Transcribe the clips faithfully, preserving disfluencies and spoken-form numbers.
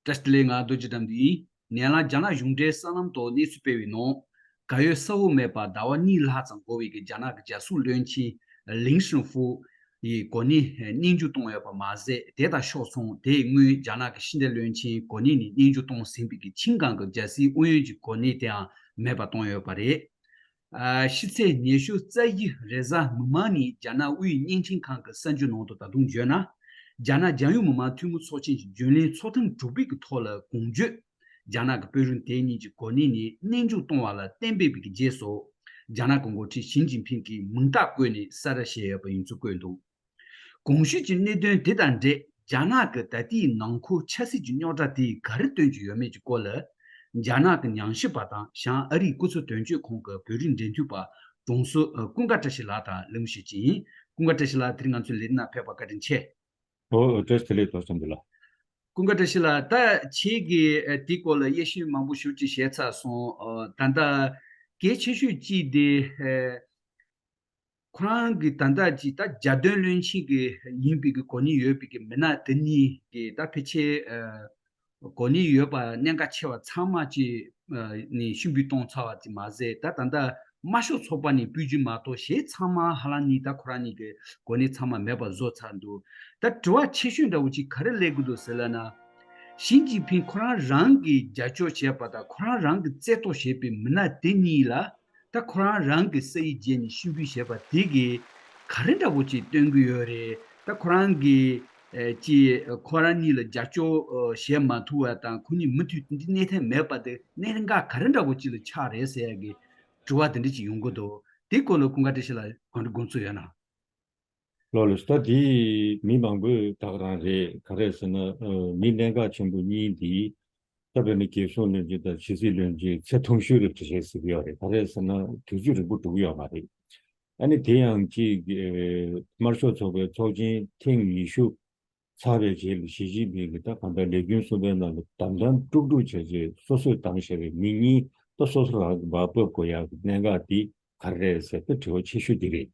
བཀྲ་ཤིས་བདེ་ལེགས། ང་རྡོ་རྗེ་དགྲ་འདུལ་ཡིན། ནན་ལ་རྒྱ་ནག་གཞུང་འབྲེལ་སྲང་ལམ་ཐོག་གནས་ཚུལ་སྤེལ་བའི་ནང་། གར་ཡོད་ས་འོག་མེད་པར་ཟླ་བ་གཉིས་ལྷག་ཙམ་འགོར་བའི་རྒྱ་ནག་གི་རྒྱལ་སྲུང་བློན་ཆེན་ལིང་ཧྲིན་ཧྥུ་ཡི་གོ་གནས་གནས་མཇུག་བཏང་ཡོད་པ་མ་ཟད། དེ་དང་ཕྱོགས་མཚུངས་དེའི་སྔོན་རྒྱ་ནག་གི་ཕྱི་འབྲེལ་བློན་ཆེན་གོ་གནས་ནས་གནས་མཇུག་བཏང་ཟིན་པའི་ཆིང་ཀང་གི་རྒྱལ་སྲིད་ཨུ་ཡོན་གྱི་གོ་གནས་དེའང་མེད་པར་བཏང་ཡོད་པ་རེད། ཕྱི་ཚེས་ཉི་ཤུ་རྩ་བཞི་རེས་གཟའ་མིག་དམར་ཉིན་རྒྱ་ནག་དབུས་བརྙན་འཕྲིན་ཁང་གི་གསར་འགྱུར་ནང་དུ་ད་དུང་བརྗོད་ན། རྒྱ་ནག་རྒྱལ་ཡོངས་མི་དམངས་འཐུས་མི་ཚོགས་ཆེན་གྱི་རྒྱུན་ལས་ཚོགས་ཐེངས་དྲུག་པའི་ཐོག་ལ་གོང་བརྗོད། རྒྱ་ནག་གི་དཔོན་རིགས་དེ་གཉིས་ཀྱི་གོ་གནས་ནས་གནས་མཇུག་གཏོང་བ་ལ་གཏན་འབེབས་པའི་རྗེས་སུ། རྒྱ་ནག་གི་འགོ་ཁྲིད་ཞི་ཅིན་ཕིང་གིས་མིང་རྟགས་བཀོད་ནས་གསལ་བསྒྲགས་བྱས་ཡོད་པ་ཡིན་ཚུལ་བཀོད་འདུག་གོང་ཞུས་ཀྱི་གནད་དོན་དེ་དང་འབྲེལ། རྒྱ་ནག་གི་ད་ལྟའི་ནང་ཁུལ་ཆབ་སྲིད་ཀྱི་རྙོག་དྲ་དེས་ག་རེ་སྟོན་གྱི་ཡོད་མེད་ཀྱི་སྐོར་ལ། རྒྱ་ནག་གི་ཉམས་ཞིབ་པ་དང་བྱང་ཨ་རིའི་སྐུ་ཚབ་དོན་གཅོད་ཁང་གི་བོད་རིགས་འབྲེལ་མཐུད་པ་གྲོང་ཚོ་ཀུན་དགའ་བཀྲ་ཤིས་ལགས་དང་གླེང་མོལ་ཞུ་རྒྱུ་ཡིན། ཀུན་དགའ་བཀྲ་ཤིས་ལགས། དེ་རིང་ང་ཚོའི་ལས་རིམ་ནང་ཕེབས་པར་བཀའ་དྲིན་ཆེ། ཨོ་ཨོ། བཀྲ་ཤིས་བདེ་ལེགས། ཐུགས་རྗེ་ཆེ་ལགས། ཀུན་དགའ་བཀྲ་ཤིས་ལགས། ད་ཁྱེད་ཀྱིས་དེའི་སྐོར་ལ་དབྱེ་ཞིབ་མང་པོ་ཞེ་པོ་ཅིག་བྱས་ཚར་སོང་། ད་ལྟ་གལ་ཆེ་ཤོས་གཅིག་དེ། ཁོ་རང་གི་ད་ལྟ་ཅིག་ད་རྒྱལ་དོན་བློན་ཆེན་གྱི་ཡིན་པའི་གི་གོ་གནས་ཡོད་པའི་གི་མི་སྣ་དེ་གཉིས་ཀྱི་ད་ཕལ་ཆེར་གོ་གནས་ཡོད་པ་གནད་འགག་ཆེ་བ་ཚང་མ་ཅིག་ནས་ཤུན་པུས་གཏོང་ཚར་བ་དེ་མ་ཟད། ད་ད་ལྟ་དམར་ཤོག་ཚོགས་པ་ནས་སྤོས་རྒྱུ་མ་གཏོགས་གཞན་ཚང་མ་ཧ་ལམ་ནི་ད་ཁོ་རང་གཉིས་ཀྱི་གོ་གནས་ཚང་མ་མེད་པ་བཟོ་ཚར་འདུག་ད་དྲི་བ་ཆེ་ཤོས་འདྲ་བོ་ཅིག་ག་རེ་སླེབས་ཀྱི་འདུག་ཟེར་ལབ་ན། ཞི་ཅིན་ཕིང་ཁོ་རང་རང་གིས་རྒྱབ་སྐྱོར་བྱས་པ་དང་ཁོ་རང་རང་གིས་རྩེ་གཏོར་བྱས་པའི་མི་སྣ་དེ་གཉིས་ལ། ད་ཁོ་རང་རང་གི་སའི་རྗེས་ནས་ཤུན་པུས་བྱས་པ་དེ་གིས་ག་རེ་འདྲ་བོ་ཅིག་སྟོན་གྱི་ཡོད་རེད། ད་ཁོ་རང་གིས་ཨེ་ཅི་ཁོ་རང་གཉིས་ལ་རྒྱབ་སྐྱོར་ཨ་བྱེད་མ་ཐུབ་པ་དང་ཁོ་གཉིས་མུ་མཐུད་དེ་འདི་གནས་ཐབས་མེད་པ་དེ་གནད་འགག་ག་རེ་འདྲ་བོ་ཅིག་ལ་ཆགས་རེད་ཟེར་ཡ་གི་དྲི་བ་དེ་འདྲ་ཅིག་ཡོང་གི་འདུག་དེའི་སྐོར་ལ་ཀུན་དགའ་བཀྲ་ཤིས་ལགས་ག་འདྲ་དགོངས་ཚུལ་ཡོད་ན། ལགས་ལགས། ད་དེ་མི་མང་པོས་ད་ག་རང་རེད། ག་རེ་ཟེར་ན་ཨ་མི་གནད་འགག་ཆེན་པོ་གཉིས་འདི། ད་དཔེར་ན་རྒྱལ་སྲུང་བློན་ཆེན་དང་ཕྱི་སྲིད་བློན་ཆེན་ཚེ་ཐུང་ཤོས་རེད་བྱས་ཟེར་གྱི་ཡོད་རེད། ག་རེ་ཟེར་ན་དུས་ཚོད་རིང་པོ་འགྲོ་གི་ཡོད་མ་རེད། ཨ་ནི་དེ་ཡང་གཅིག་ཨེ་དམར་ཤོག་ཚོགས་པའི་ཚོགས་ཆེན་ཐེངས་ཉི་ཤུ་ཚར་བའི་རྗེས་ལ་ཞི་ཅིན་ཕིང་གིས་ད་གང་ལྟར་ལས་རྒྱུན་གསུམ་པའི་ནང་ལ་བདམས་ཐོན་དཀྲུག་དཀྲུག་བྱས་རྗེས་སོ་སོས་བདམས་བཞག་པའི་མི་གཉིས་ད་སོ་སོ་རང་གིས་མར་ཕབ་དགོས་ཡག་གི་གནད་འགག་འདི་ག་རེ་རེད་ཟེར་ད་དྲི་བ་ཆེ་ཤོས་འདི་རེད།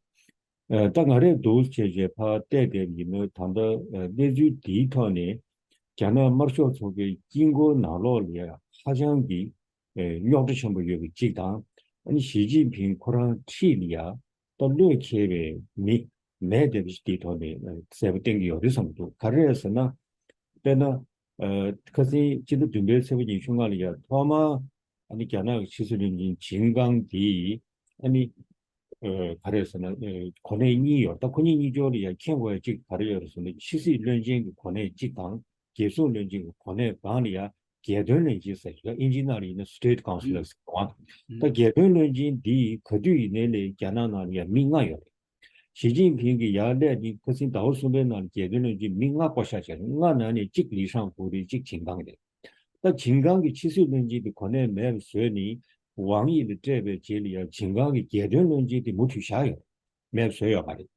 ཨ་ད་ང་རས་འདུག་བྱས་བྱས་ཕར་བལྟས་བསྡད་པ་ཡིན་ན་ད་ལྟ་ཨ་གནས་ཚུལ་འདིའི་ཐོག་ནས་རྒྱ་ནག་དམར་ཤོག་ཚོགས་པའི་དཀྱིལ་འཁོར་ནང་ལོགས་ལ་ཡང་ཧ་ཅང་གི་ཨ་རྙོག་དྲ་ཆེན་པོ་ཡོད་པ་གཅིག་དང་། ཨ་ནི་ཞི་ཅིན་ཕིང་ཁོ་རང་འཁྲིས་ལ་ཡང་ད་བློས་འཁེལ་བའི་མི་མེད་བསྡད་པ་ཞིག་དེའི་ཐོག་ནས་ཨ་གསལ་པོ་བསྟན་གྱི་ཡོད་རེད་བསམ་གྱི་འདུག་ག་རེ་རེད་ཟེར་ན། དཔེར་ན། ཨ་ཁ་སང་སྤྱི་ཟླ་བདུན་པའི་ཚེས་པ་ཉི་ཤུ་ལྔ་ལ་ཡང་ཐོག་མར་ཨ་ནི་རྒྱ་ནག་གི་ཕྱི་སྲིད་བློན་ཆེན་ཆིང་ཀང་དེས་ཨ་ནི་ཨ་ག་རེ་ཟེར་ན་ཨ་གོ་གནས་གཉིས་ཡོད། ད་ཁོ་གཉིས་གཉིས་ཆར་ལ་ཡང་མཁྱེན་དགོས་ཡ་གཅིག་ག་རེ་ཡོད་རེད་ཟེར་ན་ཕྱི་སྲིད་བློན་ཆེན་གྱི་གོ་གནས་གཅིག་དང་རྒྱལ་སྲུང་བློན་ཆེན་གྱི་གོ་གནས་སྒང་ལ་ཡང་རྒྱལ་དོན་བློན་ཆེན་ཟེར་གྱི་ཨིན་ཇིའི་ནང་ལ་ཡིན་ན་State Councillor ཟེར་གྱི་འདུག་ད་རྒྱལ་དོན་བློན་ཆེན་འདིས་ག་དུས་ཡིན་ནའི་ལས་རྒྱ་ནག་ནང་ལ་ཡང་མི་ལྔ་ཡོད་རེད། ཞི་ཅིན་ཕིང་གིས་ཡར་སླེབས་ནས་ཁ་སང་ཟླ་བ་གསུམ་པའི་ནང་ལ་རྒྱལ་དོན་བློན་ཆེན་མི་ལྔ་བསྐོ་བཞག་བྱས་རེད། ལྔ་ནང་ནས་གཅིག་ལི་ཧྲང་ཧུ་རེད། གཅིག་ཆིང་ཀང་རེད། ད་ཆིང་ཀང་གིས་ཕྱི་སྲིད་བློན་ཆེན་དེ་གོ་གནས་མེད་པ་བཟོས་ནས་ཝང་དབྱི་ལ་སྤྲད་པའི་རྗེས་ལ་ཡང་ཆིང་ཀང་གིས་རྒྱལ་དོན་བློན་ཆེན་དེ་མུ་མཐུད་བཞག་ཡོད་རེད། མེད་པ་བཟོས་ཡོད་མ་རེད།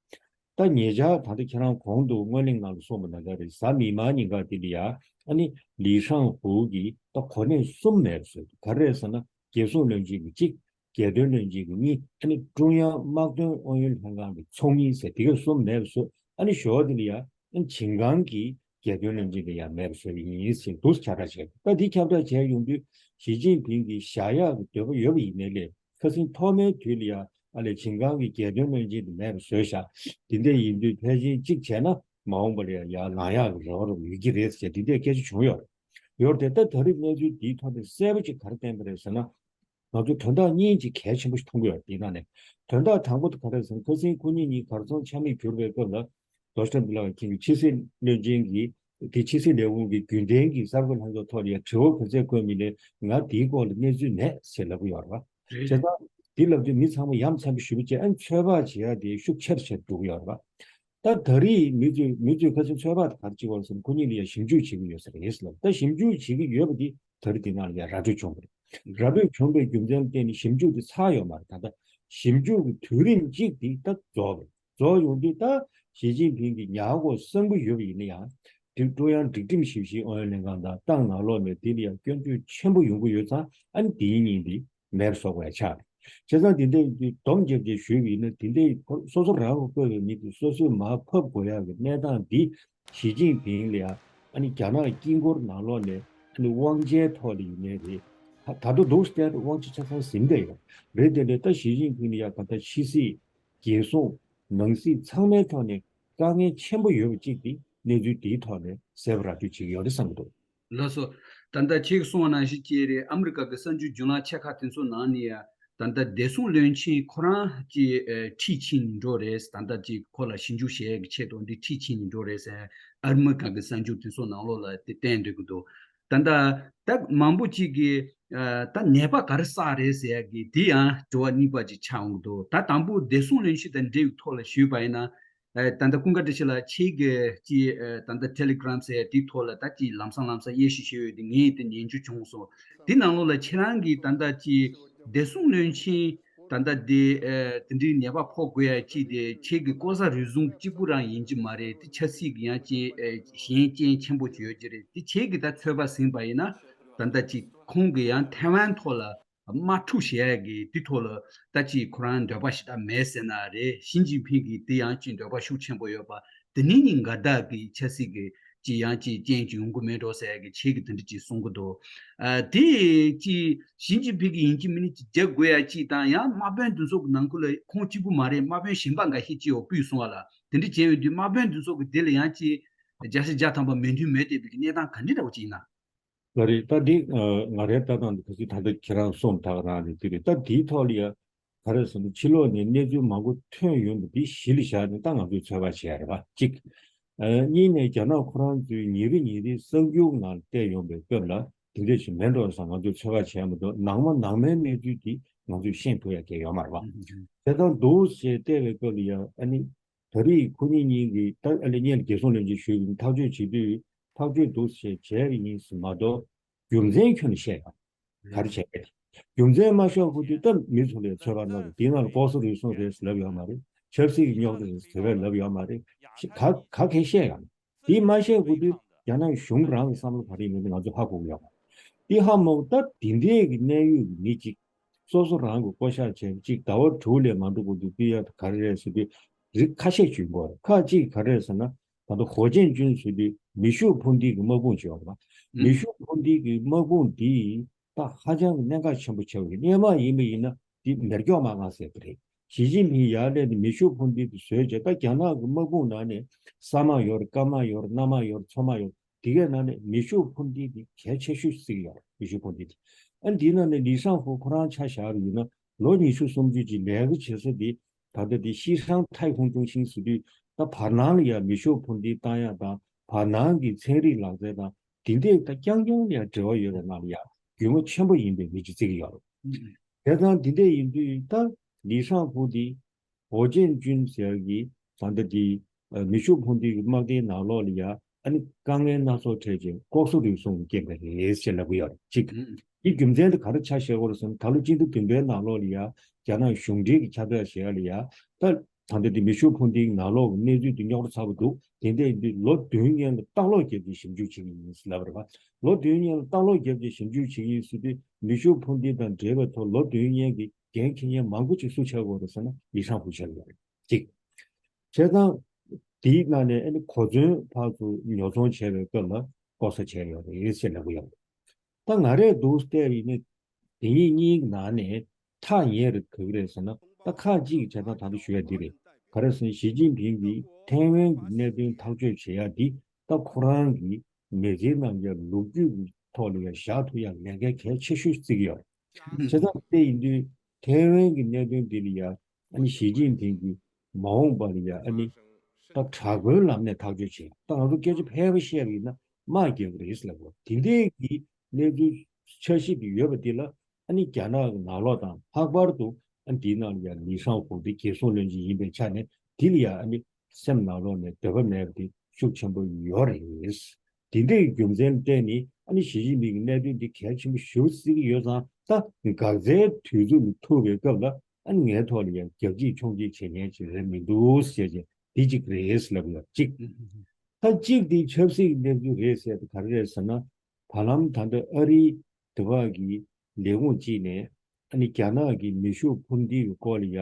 ད་ཉེ་ཆར་ད་ལྟ་ཁྱེད་རང་གོང་དུ་སྔོན་གླེང་ནང་ལ་གསུངས་པ་ནང་ལྟར་རེད། གཟའ་མིག་དམར་ཉིན་ཀ་དེ་ལ་ཡང་ཨ་ནི་ལི་ཧྲང་ཧུ་གིས་ད་གོ་གནས་གསུམ་མེད་པ་བཟོས་འདུག་ག་རེ་རེད་ཟེར་ན་རྒྱལ་སྲུང་བློན་ཆེན་གྱི་གཅིག་རྒྱལ་དོན་བློན་ཆེན་གྱི་གཉིས། ཨ་ནི་ཀྲུང་དབྱང་དམག་དོན་ཨུ་ཡོན་ལྷན་ཁང་གི་ཚོགས་གཉིས་ཟེར་དེ་ག་གསུམ་མེད་པ་བཟོས། ཨ་ནི་ཞོར་དེ་ལ་ཡང་ཨ་ནི་ཆིང་ཀང་གིས་རྒྱལ་དོན་བློན་ཆེན་དེ་ཡང་མེད་པ་བཟོས་པ་ཡིན་ཟེར་འདུག་ཁྱབ་བསྒྲགས་བྱས། ད་འདི་ཁྱབ་བསྒྲགས་བྱས་ཡོང་དུས་ཞི་ཅིན་ཕིང་གིས་བཞག་ཡག་གི་འདོད་པ་ཡོད་པ་ཡིན་ནའི་ལས་ཁ་སང་ཐོག་མའི་དུས་ལ་ཡང་ཨ་ལས་ཆིང་ཀང་གིས་རྒྱལ་དོན་བློན་ཆེན་དེ་མེད་པ་བཟོས་བཞག་དེ་འདྲ་ཡིན་དུས་ཕལ་ཆེར་གཅིག་བྱས་ན་མ་འོངས་པ་ལ་ཡང་ཡར་ལངས་ཡག་གི་རེ་བ་རུ་ཡོད་ཀྱི་རེད་ཟེར་དེ་འདྲའི་སྐད་ཆ་བྱུང་ཡོད་རེད། ཡོད་རེད་དེ། ད་ད་རེས་གནས་ཚུལ་འདིའི་ཐོག་ནས་གསལ་པོ་ཅིག་ག་རེ་བསྟན་པ་རེད་ཟེར་ན། ང་ཚོས་དོན་དག་གཉིས་ཅིག་གལ་ཆེན་པོ་ཞིག་མཐོང་གི་ཡོད་རེད། དེའི་ནང་ནས་དོན་དག་དང་པོ་དེ་ག་རེ་ཟེར་ན་ཁ་སང་ཁོ་གཉིས་གཉིས་གར་སོང་ཆ་མེད་གྱུར་པའི་སྐབས་ལ་རྡོ་ཤ་ཏྲམ་ལགས་ཁྱེད་ཀྱི་ཕྱི་སྲིད་བློན་ཆེན་གྱིས་དེ་ཕྱི་སྲིད་ལས་ཁུངས་ཀྱི་རྒྱུན་ལྡན་གྱི་གསར་འགོད་ལྷན་ཚོགས་ཐོག་ལ་ཡང་དྲི་བ་ག་ཚད་བཀོད་མིན་ནས་ང་དེའི་སྐོར་ལ་གནས་ཚུལ་མེད་ཟེར་ལབ་ཀྱི་ཡོད་རེད་བ། རེད། བྱས་ཙང་དེ་ལབ་དུས་མི་ཚང་མ་ཡ་མཚན་པོ་ཞེ་པོ་བྱས། ཨ་ནི་ཚོད་དཔག་བྱེད་ཡ་དེ་ཤུགས་ཆེར་ཆེར་འགྲོ་གི་ཡོད་རེད་བ། ད་ད་རེས་མི་ཚོས་མི་ཚོས་ཁ་སང་ཚོད་དཔག་ག་རེ་བྱེད་ཀྱི་ཡོད་རེད་ཟེར་ན་ཁོ་གཉིས་ལ་ཡང་ཞིབ་འཇུག་བྱེད་ཀྱི་ཡོད་ས་རེད་ཟེར་ལབ། ད་ཞིབ་འཇུག་བྱེད་ཀྱི་ཡོད་པ་འདི་ད་རེས་འདི་ནང་ལ་ཡང་ར་སྤྲོད་བྱུང་བ་རེད། ར་སྤྲོད་བྱུང་བའི་རྒྱུ་མཚན་ལ་བརྟེན་ནས་ཞིབ་འཇུག་འདི་ཚར་ཡོད་མ་རེད། ད་ལྟ་ཞིབ་འཇུག་གི་དུས་རིམ་གཅིག་འདི་ད་རྫོགས་པ་རེད། རྫོགས་ཡོང་དུས་ད་ཞི་ཅིན་ཕིང་གི་ཉར་དགོས་བསམ་གྱི་ཡོད་པ་ཡིན་ན་ཡང་། དེ་ཀྲུང་དབྱང་སྒྲིག་ཁྲིམས་ཞིབ་བཤེར་ཨུ་ཡོན་ལྷན་ཁང་དང་ཏང་ནང་ལོགས་ནས་དེ་ལ་ཡང་སྐྱོན་བརྗོད་ཆེན་པོ་ཡོང་གི་ཡོད་ཙང་། ཨ་ནི་དེ་གཉིས་འདི་མེད་པ་བཟོ་དགོས་ཡ་ཆགས་རེད། བྱས་ཙང་དེ་འདྲའི་སྡོམ་རྒྱབ་རྒྱབ་ཞུས་པ་ཡིན་ན། དེ་འདྲའི་སོ་སོ་རང་ལ་བསྐོས་པའི་མི་དེ་སོ་སོས་མར་ཕབ་དགོས་ཡག་གི་གནས་སྟངས་འདི་ཞི་ཅིན་ཕིང་ལ་ཡང་ཨ་ནི་རྒྱ་ནག་དཀྱིལ་འཁོར་ནང་ལོགས་ནས་ ཨ་ནི་དབང་ཆའི་ཐོག་ལ་ཡིན་ནའི་རེད། ད་ད་དུང་འདུག་སྟེ་དབང་ཆ་ཆ་ཚང་ཟིན་བསྡད་ཡོད་རེད། དེ་ནས་ད་ཞི་ཅིན་ཕིང་ནི་ཡ་ག་ད་ཕྱི་སྲིད་རྒྱལ་སྲུང་ནང་སྲིད་ཚང་མའི་ཐོག་ནས་དཀའ་ངལ་ཆེན་པོ་ཡོད་པ་གཅིག་དེ་གནས་ཚུལ་དེའི་ཐོག་ནས་གསལ་པོ་ར་སྤྲོད་བྱེད་ཀྱི་ཡོད་རེད་བསམ་གྱི་འདུག་ལགས་སོ། ད་ལྟ་ཁྱེད་ཀྱིས་གསུངས་པ་ནང་བཞིན་ཅིག་རེད། ཨ་མི་རི་ཀ་གི་གསར་འགྱུར་བརྒྱུད་ལམ་ཆེ་ཁག་དེ་ཚོ་ནང་ནས་ཡང་ད་ལྟ་བདེ་སྲུང་བློན་ཆེན་ཁོ་རང་ཅིག་ཨ་འཁྲིས་ཕྱིན་ནས་འགྲོ་རེད། ད་ལྟ་ཅིག་ཁོ་ལ་ཞིབ་འཇུག་བྱེད་ཡས་ཀྱི་ཆེད་དུ་འདི་འཁྲིས་ཕྱིན་ནས་འགྲོ་རེད་ཟེར། ཨ་མི་རི་ཀ་གི་གསར་འགྱུར་དེ་ཚོ་ནང་ལོགས་ལ་དེ་བསྟན་སྡོད་ཀྱི་འདུག་ད་ལྟ་ད་མང་པོ་ཅིག་གིས་ཨ་ད་ནད་པ་ག་རེ་བསགས་རེད་ཟེར་ཡ་གི་དེ་ཡང་དྲི་བ་གཉིས་པ་ཅིག་ཆགས་འོང་གི་འདུག་ད་དང་པོ་བདེ་སྲུང་བློན་ཆེན་དང་འབྲེལ་བའི་ཐོག་ལ་ཞུས་པ་ཡིན་ན། ཨ་ད་ལྟ་ཀུན་དགའ་བཀྲ་ཤིས་ལགས་ཁྱེད་ཀྱིས་ཅིག་ཨ་ད་ལྟ་ཊེ་ལི་གྷི་རམ་ཟེར་དེའི་ཐོག་ལ་ད་ཅིག་ལམ་སང་ལམ་སང་དབྱེ་ཞིབ་བྱས་ཡོད་དེ་ངས་དེ་ཉན་རྒྱུ་བྱུང་སོང་། དེ་ནང་ལོགས་ལ་ཁྱེད་རང་གིས་ད་ལྟ་ཅིག་བདེ་སྲུང་བློན་ཆེན་ད་ལྟ་དེ་ཨ་དེ་འདྲའི་ནད་པ་ཕོག་དགོས་ཡ་ཅིག་དེ་ཁྱེད་ཀྱི་ལྐོག་ཟ་རུལ་སུངས་གཅིག་པུ་རང་ཡིན་གྱི་མ་རེད། དེ་ཆབ་སྲིད་ཀྱི་ཡང་ཅིག་ཨ་ཞེན་རྐྱེན་ཆེན་པོ་ཅིག་ཡོད་ཀྱི་རེད། དེ་ཁྱེད་ཀྱིས་ད་ཚོད་དཔག་ཟིན་པ་ཡིན་ན་ད་ལྟ་ཅིག་ཁོང་གིས་ཡང་ཐའེ་ཝན་ཐོག་ལ། དམག་འཁྲུག་བྱེད་ཡ་གི་དེ་ཐོག་ལ་ད་ཅིག་ཁོ་རང་འདོད་པ་ཞེ་དྲག་མེད་ཟེར་ན་རེད། ཞི་ཅིན་ཕིང་གིས་དེ་ཡང་ཅིག་འདོད་པ་ཤུགས་ཆེན་པོ་ཡོད་པ། དེ་ནི་ནི་འགལ་ཟླ་གི་ཆབ་སྲིད་ཀྱི་ཅིག་ཡང་ཅིག་རྐྱེན་ཅིག་ཡོང་གི་མེད་འགྲོ་ཟེར་ཡ་གི་ཁྱེད་ཀྱིས་དེ་འདྲ་ཅིག་གསུང་གི་འདུག་ཨ་དེ་ཅིག་ཞི་ཅིན་ཕིང་གིས་ཡིན་གཅིག་མིན་གཅིག་རྒྱག་དགོས་ཡ་ཅིག་དང་། ཡང་དམག་དཔོན་དེ་ཚོ་གི་ནང་ཁུལ་ལ་ཁོང་གཅིག་པུ་མ་རེད། དམག་དཔོན་གཞན་པ་འགའ་ཤས་ཅིག་ཡོད་པུས་སོང་བ་ལ། དེ་འདྲ་བྱས་ཡོད་དུས་དམག་དཔོན་དེ་ཚོ་གི་དེ་ལ་ཡང་ཅིག་བརྒྱ་ཆ་བརྒྱ་ཐམ་པ་མོས་མཐུན་མེད་བསྡད་པའི་གི་གནས་སྟངས་ག་འདྲ་འདྲ་བོ་ཅིག་ཡིན་ན། ལགས་རེད། ད་འདི་ཨ་ང་རའི་ལྟ་སྟངས་འདི་ག་ཚོད་ད་ལྟ་ཁྱེད་རང་གསུངས་དག་རང་རེད། འདི་རེད། ད་འདིའི་ཐོག་ལ་ཡ་ག་རེ་ཟེར་ན་ཕྱི་ལོགས་ནས་གནས་ཚུལ་མང་པོ་ཐོན་ཡོང་དུས་འདི་གཞི་ལ་བཞག་ནས་ད་ང་ཚོས་ཚོད་དཔག་བྱས་རེད་པ་གཅིག་ཨ་གཉིས་ནས་རྒྱ་ནག་ཁོ་རང་ཚོའི་ཉིན་རེ་ཉིན་རེའི་གསར་འགྱུར་ནང་བལྟས་ཡོང་པའི་སྐབས་ལ་དེ་འདྲ་ཞིག་མེད་འགྲོ་བསམ་ང་ཚོས་ཚོད་དཔག་བྱས་མ་གཏོགས་ནང་མ་ནང་མའི་གནས་ཚུལ་འདི་ང་ཚོས་ཤེས་ཐུབ་ཡ་གང་ཡང་ཡོད་མ་རེད་པ། དེ་ལྟར་འདུག་ཞེས་བལྟས་པའི་སྐབས་ལ་ཡ་ཨ་ནི། ད་རེས་ཁོ་གཉིས་གཉིས་ཀྱིས་ད་ཨ་ནི་སྔོན་ལ་རྒྱལ་སྲུང་བློན་ཆེན་ཞུས་ཀྱི་ཐག་གཅོད་བྱེད་དུས་ཐག་གཅོད་འདུག་ཟེར་བྱས་པ་ཡིན་ཟེར་མ་གཏོགས་རྒྱུ་མཚན་ཁྱོན་ནས་བཤད་ཡོད་ག་རེ་བྱས་པས། རྒྱུ་མཚན་མ་ཤོད་གོ་དུས་ད་མི་ཚོ་ལས་ཚོད་དཔག་གནང་དུས་དེའི་ནང་ལ་ལྐོག་ཟ་རུལ་སུངས་རེད་ཟེར་ལབ་ཡོད་མ་རེད། ཆབ་སྲིད་ཀྱི་རྙོག་དྲ་རེད་ཟེར་བས་ལབ་ཡོད་མ་རེད། ག་ག་གས་བཤད་ཡོད། དེ་མ་བཤད་གོ་དུས་རྒྱ་ནག་གཞུང་རང་གི་བསམ་བློ་ག་རེ་ཡིན་མིན་ང་ཚོ་ཧ་གོ་གི་ཡོད་མ་རེད། དེ་ཧ་མ་གོ་ད་དེ་འདྲའི་གི་གནད་ཡོད་ཀྱི་མི་གཅིག་སོ་སོ་རང་གི་བསྐོ་བཞག་བྱས་པ་གཅིག་ཟླ་བ་དྲུག་ལས་མ་འགྲོ་གོ་དུས་དེ་ཡ་ག་རེ་རེད་ཟེར་དུས་རིགས་ཁ་ཤས་བྱུང་གོ་ཁག་གཅིག་ག་རེ་རེད་ཟེར་ན་ད་ལྟ་ཧོ་ཅན་ཅུན་ཟེར་དུས་མེ་ཤུགས་འཕུར་མདེལ་གྱི་དམག་དཔུང་བྱས་ཡོད་རེད་པ། མེ་ཤུགས་འཕུར་མདེལ་གྱི་དམག་དཔུང་འདི་ད་ཧ་ཅང་གི་གནད་འགག་ཆེན་པོ་ཆགས་ཡོད། སྔོན་མ་ཡིན་པ་ཡིན་ན་འདི་མེ་སྒྱོགས་མ་གང་ཟེར་གི་རེད། ཞི་ཅིན་ཕིང་ཡར་སླེབས་ནས་མེ་ཤུགས་འཕུར་མདེལ་དེ་བཟོས་རྗེས་ད་རྒྱ་ནག་གི་དམག་དཔུང་ནང་ནས་ས་དམག་ཡོད་རེད། སྐར་དམག་ཡོད་རེད། གནམ་དམག་ཡོད་རེད། མཚོ་དམག་ཡོད་རེད། དེ་གའི་ནང་ནས་མེ་ཤུགས་འཕུར་མདེལ་དེ་གལ་ཆེ་ཤོས་བརྩི་གི་ཡོད་རེད། མེ་ཤུགས་འཕུར་མདེལ་དེ་ཨ་འདིའི་ནང་ནས་ལི་ཧྲང་ཧྥུ་ཁོ་རང་ཆ་བཞག་པ་ཡིན་ན་ལོ་ཉི་ཤུ་སུམ་ཅུ་ཅིག་ལས་ཀ་བྱེད་ས་དེ་ད་ལྟ་དེ་西昌太空中心ཟེར་དུས་ད་བར་སྣང་ལ་ཡང་མེ་ཤུགས་འཕུར་མདེལ་བཏང་ཡག་དང་བར་སྣང་གི་ཚན་རིག་ལག་རྩལ་དང་དེ་འདྲས་ད་རྐྱང་རྐྱང་ལ་ཡང་འབྲེལ་བ་ཡོད་པའི་ནང་ལ་ཡང་རྒྱུས་མངའ་ཆེན་པོ་ཡིན་པའི་མི་ཅིག་བརྩི་གི་ཡོད་རེད། བྱས་ཙང་དེ་འདྲས་ཡིན་དུས་ད་ལི་ཧྲང་ཧྥུ་དེ་ཧོ་ཅན་ཅུན་ཟེར་གྱི་ད་ལྟ་དེ་མེ་ཤུགས་འཕུར་མདེལ་གྱི་དམག་སྡེའི་ནང་ལོགས་ལ་ཡ་ཨ་ནི་དཀའ་ངལ་སྣ་ཚོགས་འཕྲད་ཅིང་ལྐོག་ཟ་རུལ་སུངས་ཀྱི་རྐྱེན་པས་རེད་ཅེས་ལབ་ཀྱི་ཡོད་རེད་གཅིག་དེའི་རྒྱུ་མཚན་དེ་ག་རེ་ཆ་བཞག་དགོས་རེད་ཟེར་ན་ད་ལོ་སྤྱི་ཟླ་བདུན་པའི་ནང་ལོགས་ལ་ཡ་རྒྱ་ནག་གཞུང་འབྲེལ་གྱི་ཁྱབ་བསྒྲགས་བྱེད་ཡ་ལ་ཡ་ད་ད་ལྟ་དེ་མེ་ཤུགས་འཕུར་མདེལ་གྱི་ནང་ལོགས་ཀྱི་གནས་ཚུལ་དེ་རྙོག་དྲ་ཚ་པོ་འདུག་དེ་འདྲ་ཡིན་དུས་ལོ་བདུན་སྔོན་ལ་ལྟ་ཀློག་བརྒྱབ་རྗེས་ཞིབ་འཇུག་བྱེད་ཀྱི་ཡིན་ཟེར་ལབ་པ་རེད་པ། ལོ་བདུན་སྔོན་ལ་ལྟ་ཀློག་བརྒྱབ་རྗེས་ཞིབ་འཇུག་བྱེད་ཀྱི་ཡིན་ཟེར་དུས་མེ་ཤུགས་འཕུར་མདེལ་དང་འབྲེལ་བའི་ཐོག་ལོ་བདུན་སྔོན་གྱི་འགན་འཁྱེར་མཁན་མང་པོ་ཅིག་སུ་ཆགས་ཡོད་རེད་ཟེར་ན་ལི་ཧྲང་ཧྥུ་ཆགས་ཡོད་རེད་གཅིག་བྱས་ཙང་དེའི་ནང་ནས་ཨ་ནི་གོ་མཚོན་ཕར་ཚུར་ཉོ་ཚོང་བྱས་པའི་སྐབས་ལ་ལྐོག་ཟ་བྱས་ཡོད་རེད་ཟེར་ལབ་ཀྱི་ཡོད་རེད། ད་ང་རས་འདུག་བལྟས་པ་ཡིན་ན་དེ་གཉིས་གཉིས་ཀྱི་ནང་ནས་ཐག་ཉེ་རུ་ག་གི་རེད་ཟེར་ན་ད་ཁག་གཅིག་གི་བྱས་ཙང་ད་ལྟ་ཞུ་ཡ་འདི་རེད། ག་རེ་ཟེར་ན་ཞི་ཅིན་ཕིང་གིས་ཐའེ་ཝན་གྱི་གནད་དོན་ཐག་གཅོད་བྱེད་ཡ་འདི་ད་ཁོ་རང་གི་མི་ཚེའི་ནང་གི་ལོ་རྒྱུས་ཀྱི་ཐོག་ལ་ཡང་བཞག་ཐུབ་ཡ་ལས་འགན་གལ་ཆེ་ཤོས་བརྩི་གི་ཡོད་རེད། བྱས་ཙང་དེ་ཡིན་དུས་ཐའེ་ཝན་གྱི་གནད་དོན་འདི་ལ་ཡང་ཨ་ནི་ཞི་ཅིན་ཕིང་གིས་མ་འོངས་པ་ལ་ཡང་ཨ་ནི་ད་དྲག་པོའི་ལམ་ནས་ཐག་གཅོད་བྱེད་ད་ང་ཚོ་སྐད་ཆ་ཕལ་པ་བཤད་པ་ཡིན་ན་དམག་རྒྱག་གི་རེད་ལབ་དགོས་དེ་འདྲའི་གི་གནས་ཚུལ་འཆར་གཞི་དེ་ཡོད་པ་འདི་ལ་ཨ་ནི་རྒྱ་ནག་གི་ནང་ལོགས་དང་ལྷག་པར་དུ་ཨ་ནི་འདིའི་ནང་ལ་ཡང་ལི་ཧྲང་ཧྥུ་དེ་རྒྱལ་སྲུང་བློན་ཆེན་ཡིན་པའི་ཆ་ནས་དེ་ལ་ཡང་ཨ་ནི་སེམས་ནང་ལོགས་ནས་འདོད་པ་མེད་པ་དེ་ཤུགས་ཆེན་པོ་ཡོད་རེད། དེ་འདྲའི་རྒྱུ་མཚན་བརྟེན་ནས་ཨ་ནི་ཞི་ཅིན་ཕིང་གི་གནད་དོན་འདི་གལ་ཆེན་པོ་ཞེ་པོ་བརྩི་གི་ཡོད་ཙང་ད་འགག་རྩའི་དུས་ཚོད་ལ་ཐུག་པའི་སྐབས་ལ་ཨ་ནི་ངའི་ཐོག་ལ་ཡང་རྒྱབ་གཅིག་མཆོང་གཅིག་བྱེད་མཁན་ཅིག་རེད་མི་འདུག་ཟེར་བྱས་འདི་གཅིག་རེད་ལབ་ཡོད་གཅིག་ད་གཅིག་འདི་ཆབ་སྲིད་ཀྱི་གནས་ཚུལ་རེད་ཟེར་དེ་ག་རེ་རེད་ཟེར་ན། བར་ལམ་ད་ལྟ་ཨ་རིའི་དེ་བ་གི་ལས་ཁུངས་གཅིག་ནས་ཨ་ནི་རྒྱ་ནག་གི་མེ་ཤུགས་འཕུར་མདེལ་གྱི་སྐོར་ལ་ཡ་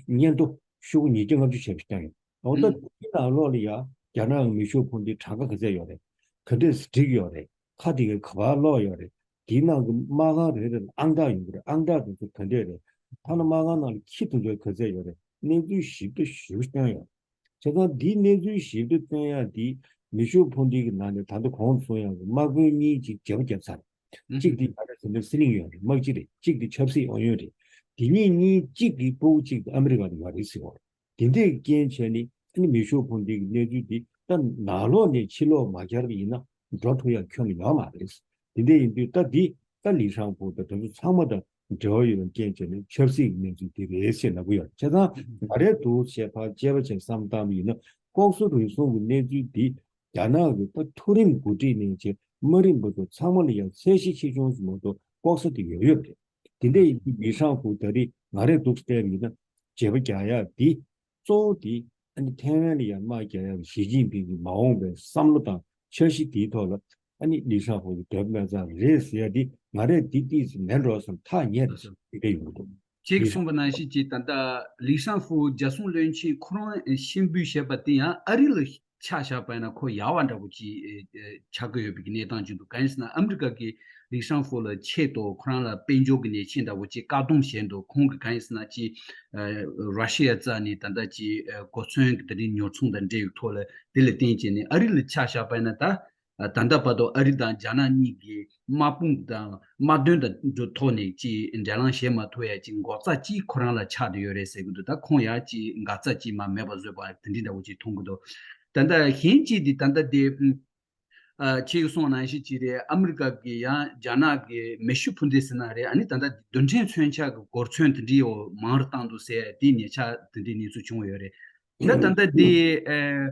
སྙན་ཐོ་ཤོག་གུ་ཉིས་བརྒྱ་ལྔ་བཅུ་བྱས་པ་ཞིག་བཏང་ཡོད། འོ་ད་ཨུམ། དེའི་ནང་ལོགས་ལ་ཡ་རྒྱ་ནག་གི་མེ་ཤུགས་འཕུར་མདེལ་གྲངས་ཀ་ག་ཚད་ཡོད་རེད། ག་འདྲས་སྒྲིག་ཡོད་རེད། ཁ་དེ་གའི་ག་པར་ལོག་ཡོད་རེད། དེའི་ནང་གི་དམག་ཁང་རེ་རེ་ལ་ཨང་རྟགས་ཡོང་གི་རེད། ཨང་རྟགས་དེ་ཚོ་ག་འདྲས་རེད། ཐ་ན་དམག་ཁང་ནང་ལ་ཁྱི་དེ་ཚོའི་ག་ཚད་ཡོད་རེད། གནས་ཚུལ་ཞིབ་ཏུ་ཞིབ་སྟོན་ཡོད། བྱས་ཙང་འདིའི་གནས་ཚུལ་ཞིབ་ཏུ་སྟོན་ཡག་འདི་མེ་ཤུགས་འཕུར་མདེལ་གྱི་ནང་ནས་ད་ལྟ་གོང་དུ་གསུངས་ཡག་གི་དམག་དཔོན་གཉིས་ཀྱིས་བརྗེ་པོ་བརྒྱབ་ཚར། གཅིག་དེ་ང་རང་ཚོ་འདིར་སི་ལིང་ཡོད་རེད། དམག་སྤྱི་རེད། གཅིག་དེ་ཆབ་སྲིད་ཨུ་ཡོན་རེད། དེ་གཉིས་གཉིས་གཅིག་གི་སྤུ་གུ་གཅིག་དེ་ཨ་མི་རི་ཀ་ནས་ཡོད་རེད་ཟེར་བ་རེད། དེ་འདྲས་རྐྱེན་བྱས་ནས་ཨ་ནི་མེ་ཤུགས་འཕུར་མདེལ་གྱི་གནས་ཚུལ་འདི་ད་ནང་ལོགས་ནས་ཕྱི་ལོགས་མ་གྱར་བ་ཡིན་ན་འགྲོ་ཐུབ་ཡག་ཁྱོན་ནས་ཡོད་མ་རེད། དེ་འདྲས་ཡིན་དུས་ད་འདི་ད་ལི་ཧྲང་ཧྥུ་དང་དེ་ཚོ་ཚང་མ་དང་འབྲེལ་བ་ཡོད་པའི་རྐྱེན་བྱས་ནས་ཆབ་སྲིད་ཀྱི་གནས་ཚུལ་འདི་རེད་ཟེར་ལབ་ཀྱི་ཡོད། བྱས་ཙང་ང་རའི་འདུག་བྱས་ཕར་དཔྱད་པ་བྱས་བསམ་བཏང་བ་ཡིན་ན་ལྐོག་ཟ་རུལ་སུངས་ཀྱི་གནས་ཚུལ་འདི་རྒྱ་ནག་གི་ད་མཐོ་རིམ་འགོ་ཁྲིད་ནས་བྱས་དམའ་རིམ་བར་དུ་ཚང་མ་ལ་ཡང་ཚད་གཞི་ཆེ་ཆུང་ཟེར་མ་གཏོགས་ལྐོག་ཟ་དེ་ཡོད་ཡོད་རེད། དེ་འདྲ་ཡིན་དུས་ལི་ཧྲང་ཧྥུ་ད་རེས་ང་རས་འདུག་བལྟས་པ་ཡིན་ན་བརྗེ་པོ་རྒྱག་ཡག་འདི་གཙོ་བོ་དེ་ཨ་ནི་ཐའེ་ཝན་ལ་ཡང་དམག་རྒྱག་ཡག་ཞི་ཅིན་ཕིང་གི་མ་འོངས་པའི་བསམ་བློ་དང་འཆར་གཞི་དེའི་ཐོག་ལ་ཨ་ནི་ལི་ཧྲང་ཧྥུ་གི་འདོད་པ་སྨན་རྩ་རེད་ཟེར་ཡག་འདི་ང་རས་འདི་ཏིས་མེད་འགྲོ་བསམ་ཐག་ཉེ་རེད་ཟེར་དེ་འདྲ་ཡོང་གི་འདུག་ཅེས་གསུངས་པ་ནང་བཞིན་གྱི་ད་ལྟ་ལི་ཧྲང་ཧྥུ་རྒྱལ་སྲུང་བློན་ཆེན་ཁོ་རང་གཤིན་པོའི་བཤད་པ་དེ་ཡང་ཨ་རི་ལ་ཆ་བཞག་པ་ཡིན་ན་ཁོ་ཡག་པ་འདྲ་པོ་ཅིག་ཨེ་ཨེ་ཆགས་ཀྱི་ཡོད་པའི་གནས་སྟངས་ཅིག་འདུག་གང་ཡིན་ཟེར་ན་ཨ་མི་རི་ཀ་གིས་ལི་ཧྲང་ཧྥུ་ལ་ཆེད་དུ་ཁོ་རང་ལ་དཔལ་འབྱོར་གྱི་གནས་ཆེན་འདྲ་པོ་ཅིག་བཀག་སྡོམ་བྱས་འདུག་ཁོང་གིས་གང་ཡིན་ཟེར་ན་ཅིག་ཨ་ར་ཤི་ཡ་རྩ་ནས་ད་ལྟ་ཅིག་ཨ་གོ་མཚོན་གྱི་དེ་རིང་ཉོ་ཚོང་དང་འབྲེལ་བའི་ཐོག་ལ་དེ་ལ་བརྟེན་བྱས་ནས་ཨ་རི་ལ་ཆ་བཞག་པ་ཡིན་ན་ད་ད་ལྟ་བར་དུ་ཨ་རི་དང་རྒྱ་ནག་གཉིས་ཀྱིས་དམག་དཔུང་དང་དམག་དོན་དང་འགྲོ་ཐོག་ནས་ཅིག་འབྲེལ་ལམ་བྱེད་མ་ཐུབ་ཡ་ཅིག་འགོག་རྩ་ཅིག་ཁོ་རང་ལ་ཆགས་བསྡད་ཡོད་རེད་ཟེར་གྱི་འདུག་ད་ཁོང་ཡང་ཅིག་འགག་རྩ་ཅིག་མ་མེད་པ་བཟོས་པ་དེ་འདྲ་འདྲ་བོ་ཅིག་མཐོང་གི་འདུག་ད་ལྟ་གཞན་གཅིག་དེ་ད་ལྟ་དེ་ཨ་ཁྱེད་ཀྱིས་གསུངས་ནང་བཞིན་ཅིག་རེད། ཨ་མི་རི་ཀ་གི་ཡང་རྒྱ་ནག་གི་མེ་ཤུགས་འཕུར་མདེལ་ཟེར་ན་རེད། ཨ་ནི་ད་ལྟ་རྡུལ་ཕྲན་མཚོན་ཆ་གི་གོ་མཚོན་དེ་འདྲའི་འོ་མང་རུ་བཏང་འདུག་ཟེར་དེ་ཉེ་ཆར་དེ་འདྲའི་གནས་ཚུལ་བྱུང་ཡོད་རེད། ད་ད་ལྟ་དེ་ཨ།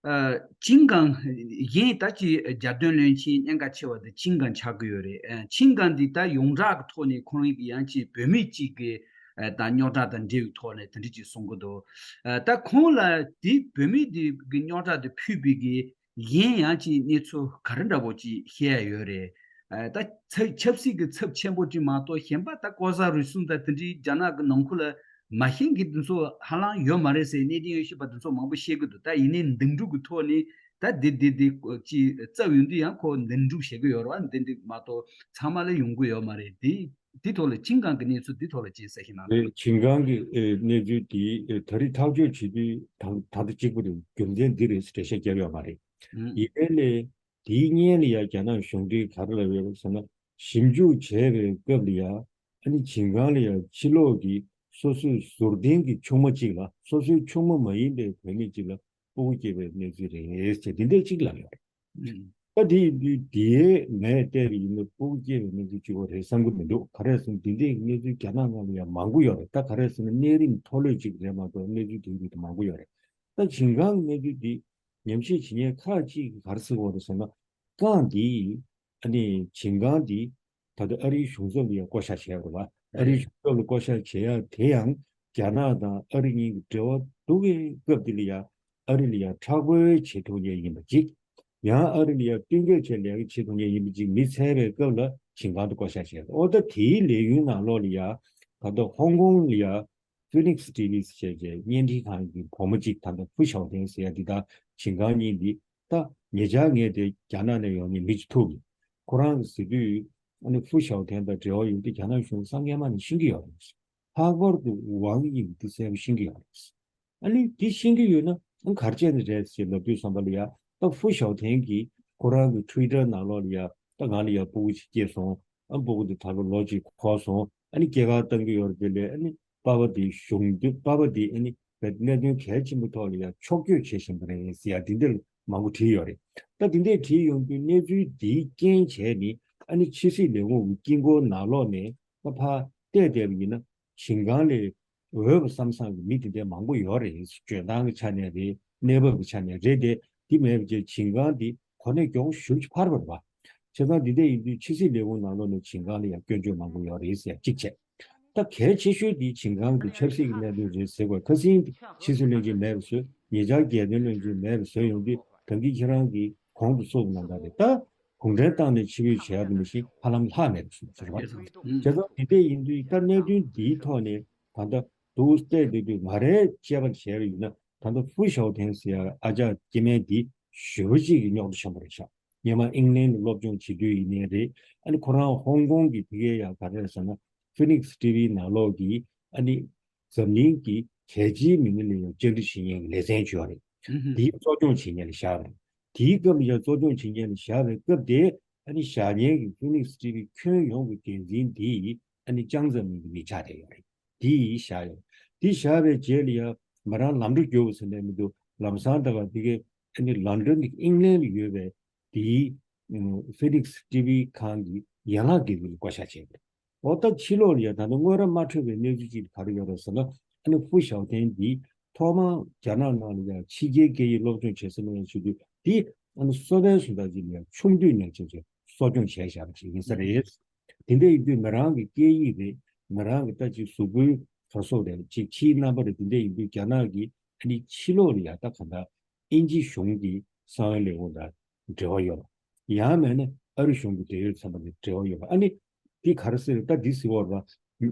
ཨ་ཅིན་ཀང་གཞན་ད་ཅི་རྒྱལ་དོན་བློན་ཆེན་གཉན་ཁ་ཆེ་བ་དེ་ཅིན་ཀང་ཆགས་ཀྱི་ཡོད་རེད། ཨ་ཅིན་ཀང་འདི་ད་ཡོངས་གྲགས་ཀྱི་ཐོག་ནས་ཁོང་གིས་ཡང་ཅིག་བོད་མི་གཅིག་གི་ཨ་ད་རྙོག་དྲ་དང་འབྲེལ་བའི་ཐོག་ནས་དེ་འདྲ་ཅིག་གསུང་གི་འདུག་ཨ་ད་ཁོང་ལ་དེ་བོད་མི་དེ་གི་རྙོག་དྲ་དེ་ཕུད་པའི་གི་གཞན་ཡང་ཅིག་གནས་ཚུལ་ག་རེ་འདྲ་པོ་ཅིག་བཤད་ཡ་ཡོད་རེད། ཨ་ད་ཚ་ཆབ་སྲིད་ཀྱི་ཚབས་ཆེན་པོ་ཅིག་མ་གཏོགས་གཞན་པ་ད་ལྐོག་ཟ་རུལ་སུངས་དང་དེ་འདྲའི་རྒྱ་ནག་གི་ནང་ཁུལ་ལ་མ་ཤེས་མཁན་དེ་ཚོ་ཧ་ལམ་ཡོད་མ་རེད་ཟེར་གནས་བརྟན་ཡོད་ཤེས་པ་དེ་ཚོ་མང་པོ་བཤད་ཀྱི་འདུག་ད་ཡིན་ནའི་འདེམས་སྒྲུག་གི་ཐོག་ནས་ད་འདི་འདི་འདི་ཅིག་བཙལ་ཡོང་དུས་ཡང་ཁོ་འདེམས་སྒྲུག་བྱེད་ཀྱི་ཡོད་རེད་བ། འདི་འདི་མ་གཏོགས་ཚང་མ་ལ་ཡོང་གི་ཡོད་མ་རེད། འདི་འདི་ཐོག་ལ་ཅིན་ཀང་གི་གནས་ཚུལ་འདི་ཐོག་ལ་ཅིག་གསལ་བཤད་གནང་རོགས། ཅིན་ཀང་གི་གནས་ཚུལ་འདི་ད་རེས་ཐག་གཅོད་བྱེད་དུས་ད་ད་ལྟ་གཅིག་པུ་རེད། རྒྱུ་མཚན་འདི་རེད་ཟེར་འགྲེལ་བཤད་བརྒྱབ་ཡོད་མ་རེད། ཡིན་ནའི་ལས། དེའི་སྔོན་ལ་ཡང་རྒྱ་ནག་གཞུང་འབྲེལ་ག་རེ་ལབ་ཡོད་རེད་ཟེར་ན། ཞིབ་འཇུག་བྱས་པའི་སྐབས་ལ་ཡང་ཨ་ནི་ཅིན་ཀང་ལ་ཡང་ཕྱི་ལོགས་ཀྱི་སོ་སོའི་ཟུར་བསྟེན་གྱི་ཆུང་མ་གཅིག་ལ་སོ་སོའི་ཆུང་མ་མ་ཡིན་པའི་བུད་མེད་གཅིག་ལ་སྤུ་གུ་སྐྱེས་པའི་གནས་ཚུལ་རེད་ཅེས་འདི་འདྲས་གཅིག་ལབ་ཡོད་རེད། ད་དེ་ཡིན་དུས་དེའི་ངས་བལྟས་པ་ཡིན་ན་སྤུ་གུ་སྐྱེས་པའི་གནས་ཚུལ་གཅིག་པོ་རེད་བསམ་གྱི་མི་འདུག་ག་རེ་ཟེར་ན་འདི་འདྲས་ཀྱི་གནས་ཚུལ་རྒྱ་ནག་ནང་ལ་ཡང་མང་པོ་ཡོད་རེད། ད་ག་རེ་ཟེར་ན་གནས་རིམ་མཐོ་ལོས་གཅིག་རེད་མ་གཏོགས་གནས་ཚུལ་དེ་འདྲས་མང་པོ་ཡོད་རེད། ད་ཅིན་ཀང་གི་གནས་ཚུལ་འདི་ཉམས་ཞིབ་བྱེད་མཁན་ཁག་ཅིག་གིས་ག་རེ་ཟེར་གྱི་ཡོད་རེད་ཟེར་ན། ཀང་འདི་ཨ་ནི་ཅིན་ཀང་འདི་ད་ལྟ་ཨ་རིའི་གཞུང་ཚབ་ལ་ཡང་བསྐོ་བཞག་བྱས་ཡོད་རེད་བ། ཨ་རིའི་གཞུང་ཚབ་ལ་བསྐོ་བཞག་བྱེད་ཡག་དེ་ཡང་རྒྱ་ནག་དང་ཨ་རི་གཉིས་ཀྱི་འབྲེལ་བ་སྡུག་གི་སྐབས་འདི་ལ་ཡང་ཨ་རི་ལ་ཡང་མཁྲེགས་པོ་བྱེད་ཐུབ་མཁན་ཡིན་པ་གཅིག་ཡང་ཨ་རི་ལ་ཡང་བསྟུན་མཁས་བྱས་ལས་ཀ་བྱེད་ཐུབ་མཁན་ཡིན་པ་གཅིག་མི་འཚོལ་བའི་སྐབས་ལ་ཅིན་ཀང་དུ་བསྐོ་བཞག་བྱས་ཡོད་རེད། ཨོ་ད་དེའི་ལས་ཡུན་ནང་ལོགས་ལ་ཡང་ད་ལྟ་ཧོང་ཀོང་ལ་ཡང་། ཧྥི་ནིག་སི་ཌེ་ལི་ཟེར་བྱས་བརྙན་འཕྲིན་ཁང་གི་བུ་མོ་གཅིག་ད་ལྟ་ཧྥུ་ཞའོ་ཐེན་ཟེར་ཡ་འདི་དང་ཅིན་ཀང་གཉིས་འདི་ད་ཉེ་ཆར་ངས་དེ་རྒྱ་ནག་ནས་ཡོང་མཁན་མི་གཅིག་ཐུག་གི་ཁོ་རང་གིས་ཟེར་དུས་ཨ་ནི་ཧྥུ་ཞའོ་ཐེན་དང་འབྲེལ་བ་ཡོད་དུས་རྒྱ་ནག་གཞུང་སང་སྐད་མ་ནས་ཤེས་ཀྱི་ཡོད་རེད། ལྷག་པར་དུ་ཝང་དབྱི་འདི་གསལ་པོ་ཤེས་ཀྱི་ཡོད་རེད། ཨ་ནི་འདི་ཤེས་ཀྱི་ཡོད་ན་ཨ་ག་རེ་བྱས་ནས་རེད་ཟེར་ལབ་དུས་ཙམ་པ་ལ་ཡ་ད་ཧྥུ་ཞའོ་ཐེན་གྱིས་ཁོ་རང་གི་ཊུའི་ཊར་ནང་ལོགས་ལ་ཡ་ད་ང་ལ་ཡ་སྤུ་གུ་ཅིག་སྐྱེས་སོང་། ཨ་སྤུ་གུ་འདི་ད་ལོ་ལོ་གཅིག་འཁོར་སོང་། ཨ་ནི་སྐྱེས་སྐར་བཏང་གི་ཡོད་རེད། དེ་ལས་ཨ་ནི་པ་ཕ་འདི་གཞུང་འདི་པ་ཕ་འདི་ཨ་ནི་གནད་དོན་གལ་ཆེན་པོ་ཐོག་ལ་ཡ་ཕྱོགས་བསྐྱོད་བྱེད་བཞིན་པ་རེད་ཟེར་ཡ་འདི་འདྲ་མང་པོ་བྲིས་ཡོད་རེད། ད་འདི་འདྲས་བྲིས་ཡོང་དུས་གནས་ཚུལ་འདིའི་རྐྱེན་བྱས་ནས་ཨ་ནི་ཕྱི་སྲིད་ལས་ཁུངས་ཀྱི་དཀྱིལ་འཁོར་ནང་ལོགས་ནས་ད་ཕར་བལྟས་བསྡད་པ་ཡིན་ན་ཞིང་ཁང་ལས་འོས་པ་བསམ་བསམ་གྱི་མི་དེ་འདྲ་མང་པོ་ཡོད་རེད། འཇོན་ཐང་གི་ཆ་ནས་རེད། གནས་བབ་ཀྱི་ཆ་ནས་རེད་དེ། འདི་མེད་པ་བྱས་ཞིང་ཁང་འདི་གོ་གནས་མགྱོགས་ཤུགས་ཆེ་འཕར་བ་རེད་པ། བྱས་ཙང་འདི་འདྲ་ཡིན་དུས་ཕྱི་སྲིད་ལས་ཁུངས་ནང་ལོགས་ནས་ཞིང་ཁང་ལ་ཡང་སྐྱོན་བརྗོད་མང་པོ་ཡོད་རེད་ཟེར་གཅིག་བྱས། ད་གལ་ཆེ་ཤོས་འདི་ཞིང་ཁང་འདི་ཆབ་སྲིད་ཀྱི་གནད་དོན་རེད་ཟེར་དགོས། ཁ་སང་ཕྱི་སྲིད་བློན་ཆེན་མེད་པ་བཟོས། ཉེ་ཆར་རྒྱལ་དོན་བློན་ཆེན་མེད་པ་བཟོས་ཡོང་དུས་ད་གིན་ཁྱེད་རང་གིས་གོང་དུ་གསུངས་པ་ནང་ལྟར་རེད། ད་གུང་ཁྲན་ཏང་ནས་ཕྱི་འབུད་བྱེད་ཡག་དེ་མི་ཤེས་ཧ་ལམ་ལྷག་མེད་པ་བཟོས་ཟེར་བ། བྱས་ཙང་འདི་འདྲ་ཡིན་དུས་ད་གནད་དོན་འདིའི་ཐོག་ནས་ད་ལྟ་འདུག་བལྟས་བསྡད་དུས་ང་རའི་དཔྱད་པ་བྱས་པ་ཡིན་ན་ད་ལྟ་ཧྥུ་ཞའོ་ཐེན་ཟེར་ཡ་ཨ་ཅག་སྐྱེ་དམན་འདི་ཞེ་པོ་ཅིག་གི་རྙོག་དྲ་ཆེན་པོ་རེད་ཤག་སྔོན་མ་ཨིང་ལན་ལ་སློབ་སྦྱོང་བྱེད་དུས་ཡིན་ནའི་རེད། ཨ་ནི་ཁོ་རང་ཧོང་ཀོང་གི་དེ་གའི་ཡང་ག་རེ་རེད་ཟེར་ན། ཕི་ནིག་སི་ཊི་ཝི་ནང་ལོགས་ཀྱི་ཨ་ནི་འཛམ་གླིང་གི་གལ་ཆེའི་མི་སྣ་ལ་ཡང་བཅར་འདྲི་བྱེད་མཁན་གྱི་ལེ་ཚན་ཅིག་ཡོད་རེད། ཨུ་ཧུ། དེའི་གཙོ་སྐྱོང་བྱེད་མཁན་ལ་བཞག་རེད། དེའི་སྐབས་ལ་ཡང་གཙོ་སྐྱོང་བྱེད་མཁན་ལ་བཞག་པའི་སྐབས་དེ་ཨ་ནི་བཞག་མཁན་གྱི་ཕི་ནིག་སི་ཊི་ཝི་ཁྱོན་ཡོངས་ཀྱི་འགན་འཛིན་དེ་ཨ་ནི་ལྕང་ཙ་མིན་གྱི་མི་ཆགས་བསྡད་ཡོད་རེད། དེ་བཞག་ཡོད། དེ་བཞག་པའི་རྗེས་ལ་ཡང་མི་རང་ལམ་འགྲོ་རྒྱུགས་ཟེར་ནས་མི་འདུག་ལམ་སང་ད་ག་དེ་གའི་ཨ་ནི་ལོན་ཌོན་གྱི་ཨིང་ལན་ལ་ཡོད་པའི་དེའི་ཕི་ནིག་སི་ཊི་ཝི་ཁང་གི་ཡན་ལག་འགན་འཛིན་ལ་བསྐོ་བཞག་བྱས་པ་རེད། འོ་ད་ཕྱི་ལོགས་ལ་ཡང་ད་ལྟ་དངོས་ར་མ་འཕྲོད་པའི་གནས་ཚུལ་ཅིག་ག་རེ་ཡོད་རེད་ཟེར་ན། ཨ་ནི་ཧྥུ་ཞའོ་ཐན་འདི་ཐོག་མར་རྒྱ་ནག་ནང་ལ་ཡང་ཕྱི་རྒྱལ་སྐད་ཡིག་སློབ་སྦྱོང་བྱེད་ས་ནང་ཡང་བྱེད་དུས་འདི་ཨ་ནི་གསོ་བའི་བཟོ་ལྟ་ཅིག་ལ་ཡང་ཆུང་དུས་ནས་བྱས་བྱས་གསོ་སྐྱོང་བྱས་བཞག་པ་ཅིག་ཡིན་ས་རེད། དེ་འདྲ་ཡིན་དུས་མི་རང་གི་སྐད་ཡིག་རེད། མི་རང་གི་ད་ཅིག་གཟུགས་པོའི་གར་སོགས་རེད། ཅིག་ཁྱིའི་རྣམ་པ་རེད། དེ་འདྲ་ཡིན་དུས་རྒྱ་ནག་གི་ཨ་ནི་ཕྱི་ལོགས་ལ་ཡང་ད་ག་འདྲ་དབྱིན་ཇི་གཞུང་གི་གསང་བའི་ལས་ཁུངས་དང་འབྲེལ་བ་ཡོད་པ། ཡང་མིན་ན་ཨ་རི་གཞུང་གི་འབྲེལ་ཡོད་ཚན་པ་དང་འབྲེལ་བ་ཡོད་པ། ཨ་ནི་འདི་ག་རེ་ཟེར། ད་འདི་ཟེར་བ་རེད་པ།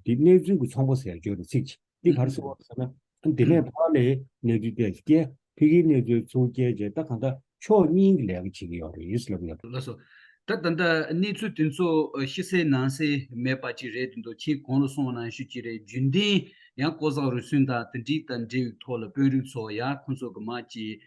འདི་གནས་ཚུལ་གྱི་ཚོང་པ་ཟེར་ཡ་ཡོད་རེད། ཚིག་ཅིག་འདི་ག་རེ་ཟེར་བ་རེད་ཟེར་ན། ཨ་ནི་དེ་ནས་ཕར་ལ་གནས་ཚུལ་ཏོག་ཙམ་སྐྱེལ། ཕ་གིའི་གནས་ཚུལ་ཚུར་སྐྱེལ་བྱས། ད་གང་ལྟར་ཕྱོགས་གཉིས་ཀྱི་ལས་ཀ་བྱེད་ཀྱི་ཡོད་རེད་ལབ་ཡོད། ལགས་སོ། ད་ད་ལྟ་གནས་ཚུལ་དེ་ཚོ་ཕྱི་གསལ་ནང་གསལ་མེད་པ་ཅིག་རེད་དེ་འདུག་ཁྱེད་གོང་ལ་གསུངས་པ་ནང་བཞིན་ཅིག་རེད། རྒྱུན་ལྡན་ཡང་ལྐོག་ཟ་རུལ་སུངས་དང་དེ་འདྲའི་དང་འབྲེལ་བའི་ཐོག་ལ་དཔོན་རིགས་ཚོ་ཡང་ཁོང་ཚོ་གི་མ་ཅིག་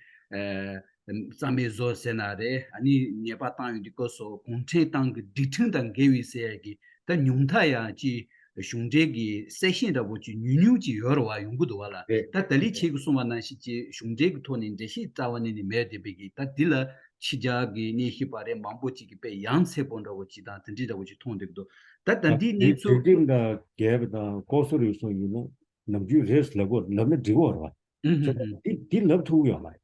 རྩ་མེད་བཟོ་ཟེར་ན་རེད། ཨ་ནི་ཉེས་པ་བཏང་ཡོང་དུས་སྐབས་སུ་གུང་ཁྲན་ཏང་གི་སྒྲིག་ཁྲིམས་དང་འགལ་བའི་ཟེར་ཡ་གི་ད་ཉུང་མཐའ་ཡང་ཅིག་གཞུང་འབྲེལ་གྱི་གསལ་བཤད་འདྲ་པོ་ཅིག་ཉུང་ཉུང་ཅིག་ཡོད་རེད་པ། ཡོང་གི་འདུག་པ་ལ། རེད། ད་ད་ལི་ཁྱེད་ཀྱིས་གསུངས་པ་ནང་བཞིན་ཅིག་གཞུང་འབྲེལ་གྱི་ཐོག་ནས་འགྲེལ་བཤད་རྩ་བ་ནས་ནི་མེད་བསྡད་པའི་གི། ད་འདི་ལ་ཕྱི་རྒྱལ་གྱི་གནས་བཞུགས་པ་རེད། མང་པོ་ཅིག་གིས་དཔེ་ཡ་མཚན་པོ་འདྲ་པོ་ཅིག་དང་དེ་འདྲའི་འདྲ་པོ་ཅིག་མཐོང་བསྡད་ཀྱི་འདུག་ད་ད་འདིའི་གནས་ཚུལ། དུས་རྒྱུན་དང་འགལ་བ་དང་ལྐོག་ཟ་རུལ་སུངས་ཡིན་ན་ནམ་རྒྱུན་རེད་ལབ་དགོས། ལབ་ན་འགྲིག་གི་རེད་པ། ཨུ་ཧུ་ཧུ། འདི་འདི་ལབ་ཐུབ་ཀྱི་ཡོད་མ་རེད།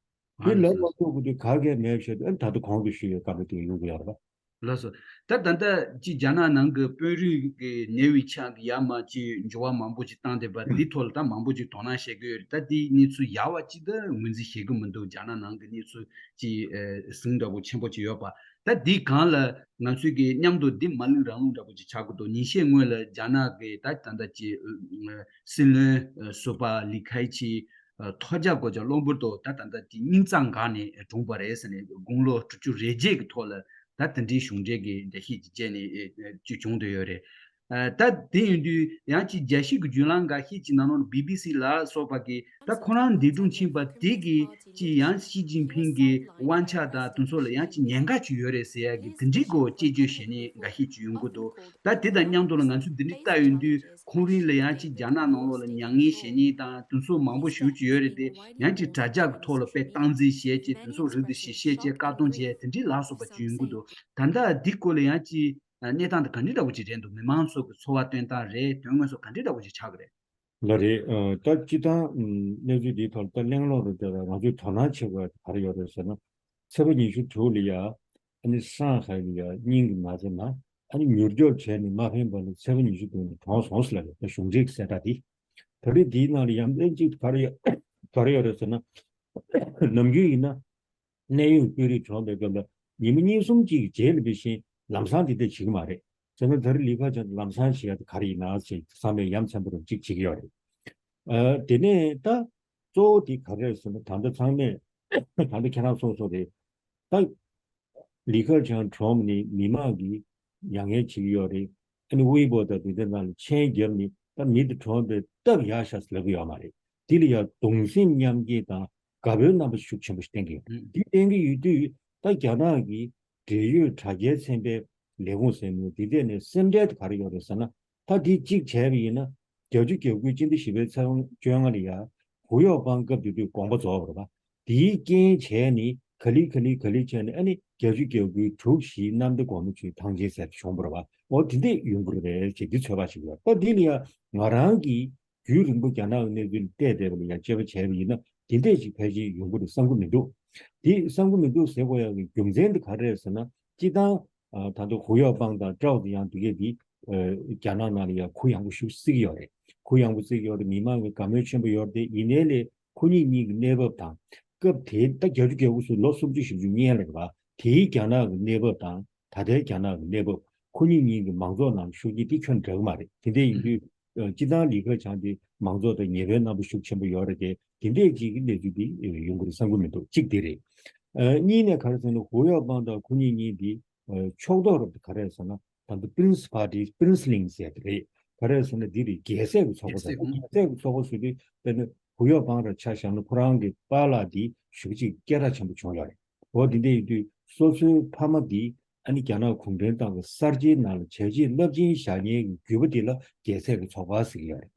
དེ་ལབ་མ་ཐུབ་དགོས་དུས་ག་གེ་མེད་བཤད་དུས། ཨ་ནི་ད་ལྟ་གོང་དུ་ཞུས་པའི་སྐབས་ལ་དེ་ཡོང་གི་ཡོད་རེད་པ། ལགས་སོ། ད་ད་ལྟ་ཅིག་རྒྱ་ནག་ནང་གི་དཔོན་རིགས་ཀྱི་ཉེ་བའི་ཆ་གི་ཡ་མ་ཅིག་འགྱུར་བ་མང་པོ་ཅིག་བཏང་བསྡད་པ་འདི་ཐོག་ལ་ད་མང་པོ་ཅིག་དོ་སྣང་བྱེད་ཀྱི་ཡོད་རེད། ད་འདིའི་གནས་ཚུལ་ཡག་པ་ཅིག་ད་ངོས་འཛིན་བྱེད་ཀྱི་མི་འདུག་རྒྱ་ནག་ནང་གི་གནས་ཚུལ་ཅིག་ཨེ་ཟིང་འདྲ་པོ་ཆེན་པོ་ཅིག་ཡོད་པ། ད་འདིའི་སྒང་ལ་ང་ཚོས་ཀྱི་མཉམ་དུ་འདི་མ་ལུས་རང་ལུགས་འདྲ་པོ་ཅིག་ཆགས་ཀྱི་འདུག་ཉིན་ཤས་སྔོན་ལ་རྒྱ་ནག་གི་ད་ད་ལྟ་ཅིག་སྲིད་བློན་ཟུར་པ་ལི་ཁེ་ཆི་ཐོ་རྒྱག་དགོས་ཀྱང་གློ་བུར་དུ་ད་ད་ལྟ་དེ་སྙིང་རྩ་འགག་ནས་གྲོངས་པ་རེད་ཟེར་ནས། དགུང་ལོ་དྲུག་ཅུ་རེ་བརྒྱད་ཀྱི་ཐོག་ལ་ད་དེ་འདྲའི་གཞུང་འབྲེལ་གྱི་འགྲེལ་བཤད་ཅིག་བྱས་ནས་ཅིག་བྱུང་བསྡད་ཡོད་རེད། ད་དེ་ཡིན་དུས་ཡང་ཅིག་རྒྱལ་སྤྱི་གི་བརྒྱུད་ལམ་འགའ་ཤས་ཀྱི་ནང་ལོགས་ལ་བི་བི་སི་ལ་སོགས་པ་གིས་ད་ཁོ་རང་འདས་གྲོངས་ཕྱིན་པ་དེ་གིས་ཅིག་ཡང་ཞི་ཅིན་ཕིང་གི་དབང་ཆ་དང་དེ་ཚོ་ལ་ཡང་ཅིག་ཉེན་ཁ་ཅིག་ཡོད་རེད་ཟེར་ཡ་གི་དེ་འདྲའི་སྐོར་དཔྱད་བརྗོད་བྱེད་མཁན་འགའ་ཤས་ཅིག་ཡོང་གི་འདུག་ད་དེ་དང་མཉམ་དུ་ལ་ང་ཚོས་འདི་འདྲ་ལྟ་ཡོང་དུས། ཁོང་རང་ལ་ཡང་ཅིག་རྒྱ་ནག་ནང་ལོགས་ལ་མྱ་ངན་བྱེད་མཁན་དང་དེ་ཚོ་མང་པོ་ཞེ་པོ་ཅིག་ཡོད་རེད་དེ། ཡང་ཅིག་དྲ་རྒྱ་གི་ཐོག་ལ་དཔེ་སྟངས་འཛིན་བྱས་བྱས། དེ་ཚོ་རིགས་དེ་ཞིག་བཤད་བྱས། བཀག་སྡོམ་བྱས། དེ་འདྲའི་ལ་སོགས་པ་ཅིག་ཡོང་གི་འདུག་ད་ལྟ་འདི་སྐོར་ལ་ཡང་ཅིག་གནས་སྟངས་དེ་ག་འདྲ་འདྲ་པོ་ཅིག་རེད་འདུག་མི་མང་ཚོ་གི་འཚོ་བ་སྟོན་སྟངས་རེད། དོན་དངོས་སུ་ག་འདྲ་འདྲ་པོ་ཅིག་ཆགས་ཀྱི་རེད། ལགས་རེད། ཨ། ད་སྤྱིར་བཏང་གནས་ཚུལ་འདིའི་ཐོག་ལ་ད་གླེང་སློང་རུ་བསྡད་པ། ང་ཚོས་དོ་སྣང་བྱེད་དགོས་པ་ག་རེ་ཡོད་རེད་ཟེར་ན། ཚེས་པ་ཉི་ཤུ་དྲུག་ལ་ཡ་ཨ་ནི་ཧྲང་ཧའེ་ལ་ཡ་སྙིང་གི་ན་ཚ་ན། ཨ་ནི་མྱུར་སྐྱོབ་བྱས་ནས་མ་ཕན་པ་ལ་ཚེས་པ་ཉི་ཤུ་དྲུག་ནས་གྲོངས་སོང་ཟེར་ལབ་ཡོད། ད་གཞུང་འབྲེལ་གྱི་གསལ་བསྒྲགས་འདི། ད་རེས་འདིའི་ནང་ལ་ཡ་གནད་གཅིག་ག་རེ་ཡོད། ག་རེ་ཡོད་རེད་ཟེར་ན། ནམ་རྒྱུན་ཡིན་ན་གནད་ཡོད་དཔོན་རིགས་གྲོངས་པའི་སྐབས་ལ་ཉི་མ་གཉིས་གསུམ་གཅིག་གི་རྗེས་ལ་འབད་བཞིན་ལམ་སང་དེ་འདྲ་བྱེད་ཀྱི་མ་རེད། བྱས་ན་ད་རེས་ལི་ཁེ་ཆང་ལམ་སང་བྱེད་ཡ་དེ་ག་རེ་ཡིན་ན་ཞེས་བསམ་པའི་ཡ་མཚན་པོ་རུ་གཅིག་བྱེད་ཀྱི་ཡོད་རེད། ཨ། དེ་ནས་ད་གཙོ་བོ་དེ་ག་རེ་རེད་ཟེར་ན། ད་ལྟ་ཚང་མས་ད་ལྟ་ཁྱེད་རང་གསུངས་སོང་རེད། ད་ལི་ཁེ་ཆང་གྲོངས་ནས་མི་མང་གིས་མྱ་ངན་བྱེད་ཀྱི་ཡོད་རེད། ཨ་ནི་ཝེ་པོ་དང་དེ་འདྲ་ནང་ལ་མཆན་བརྒྱབ་ནས། ད་མི་དེ་གྲོངས་པའི་སྟབས་ཡག་ཤག་ཟེར་ལབ་ཀྱི་ཡོད་མ་རེད། དེ་ལ་ཡང་གདུང་སེམས་མཉམ་སྐྱེད་དང་དགའ་པོའི་རྣམ་པ་ཤུགས་ཆེན་པོ་ཞིག་བསྟན་གྱི་ཡོད། ཨུ། དེ་བསྟན་གྱི་ཡོད་དུས་ད་རྒྱ་ནག་གི་འབྲེལ་ཡོད་དྲ་རྒྱའི་ཚན་པའི་ལས་ཁུངས་ཟེར་མཁན་དེ་ཐད་ནས་སེམས་ཁྲལ་དེ་ག་རེ་ཡོད་རེད་ཟེར་ན། ད་དེ་གཅིག་བྱས་པ་ཡིན་ན། བརྒྱད་ཅུ་གྱ་དགུའི་སྤྱི་ཟླ་བཞི་པའི་ཚེས་བཅོ་ལྔ་ལ་ཡ་ཧུའུ་ཡའོ་པང་སྐབས་དེ་དུས་དགོངས་པ་རྫོགས་པ་རེད་པ། དེའི་རྐྱེན་བྱས་ནས་ག་ལེ་ག་ལེ་ག་ལེ་བྱས་ནས། ཨ་ནི་བརྒྱད་ཅུ་གྱ་དགུའི་དྲུག་བཞིའི་གནམ་བདེ་སྒོ་མོ་ཆེའི་ཐང་ཆེན་ཟེར་བྱུང་བ་རེད་པ། འོ་དེ་འདྲས་ཡོང་གི་རེད་ཅེས་འདི་ཚོད་དཔག་བྱེད་ཀྱི་ཡོད། ད་འདི་ལ་ཡ་ང་རང་གིས་རྒྱུན་རིང་པོ་རྒྱ་ནག་གི་གནས་ཚུལ་ལ་བལྟས་བསྡད་པ་ལ་ཡ་དཔྱད་པ་བྱས་པ་ཡིན་ན། དེ་འདྲས་ཅིག་ཕལ་ཆེར་ཡོང་གི་རེད་བསམ་གྱི་མི་འདུག་དེ་བསམ་གྱི་མི་འདུག་ཟེར་དགོས་ཡག་གི་རྒྱུ་མཚན་དེ་ག་རེ་རེད་ཟེར་ན། སྤྱིར་བཏང་། ཨ། ད་དུང་ཧུའུ་ཡའོ་པང་དང་ཀྲའོ་ཙེ་ཡང་དེ་གས་དེ། ཨ། རྒྱ་ནག་ནང་ལ་ཡང་གུ་ཡངས་པོ་ཞིག་བརྩི་གི་ཡོད་རེད། གུ་ཡངས་པོ་བརྩི་གི་ཡོད་རེད། མི་མང་གི་དགའ་མོས་ཆེན་པོ་ཡོད་རེད། ཡིན་ནའི་ལས་ཁོ་གཉིས་གཉིས་ཀྱི་གནས་བབ་དང་། སྐབས་དེའི་ད་བརྒྱད་ཅུ་གྱ་དགུ་ཚོ་ལོ་སུམ་ཅུ་བཞི་བཅུ་སྔོན་ལ་རེད་པ། དེའི་རྒྱ་ནག་གི་གནས་བབ་དང་ད་ལྟའི་རྒྱ་ནག་གི་གནས་བབ། ཁོ་གཉིས་གཉིས་ཀྱི་མང་ཚོགས་ནང་ཤུགས་རྐྱེན་དེ་ཁྱོན་འདྲ་གི་མ་རེད། དེ་འདྲ་ཡིན་དུས། ཨ། སྤྱིར་བཏང་ལི་ཁེ་ཆང་དེ་མང་ཚོགས་དང་ཉེ་བའི་རྣམ་པ་ཤུགས་ཆེན་པོ་ཡོད་རེད་དེ། དེ་འདྲས་ཅིག་གི་གནས་ཚུལ་དེ་ཡོང་གི་རེད་བསམ་གྱི་མི་འདུག་གཅིག་དེ་རེད། ཨ་གཉིས་ནས་ག་རེ་ཟེར་ན་ཧུའུ་ཡའོ་པང་དང་ཁོ་གཉིས་གཉིས་འདི་ཨ་ཕྱོགས་གཏོགས་རབ་ཏུ་ག་རེ་ཟེར་ན་ད་ལྟ་Prince Party Prince Ling་ཟེར་དེ་རེད། ག་རེ་ཟེར་ན་འདི་རེད། རྒྱལ་སྲས་ཀྱི་ཚོགས་པ་ཟེར། རྒྱལ་སྲས་ཀྱི་རྒྱལ་སྲས་ཀྱི་ཚོགས་པ་ཟེར་དུས་དཔེར་ན་ཧུའུ་ཡའོ་པང་ར་ཆ་བཞག་ན་ཁོ་རང་གི་པཱ་ལགས་འདི་ཞེ་པོ་ཅིག་སྐད་གྲགས་ཆེན་པོ་བྱུང་ཡོད་རེད། འོ་འདི་འདྲ་ཡིན་དུས་སོ་སོའི་ཕ་མ་འདི་ཨ་ནི་རྒྱ་ནག་གུང་ཁྲན་ཏང་གི་གསར་བརྗེའི་ནང་ལ་བྱས་རྗེས་རླབས་ཆེན་བཞག་མཁན་གྱི་བརྒྱུད་པ་འདི་ལ་རྒྱལ་སྲས་ཀྱི་ཚོགས་པ་ཟེར་གྱི་ཡོད་རེད།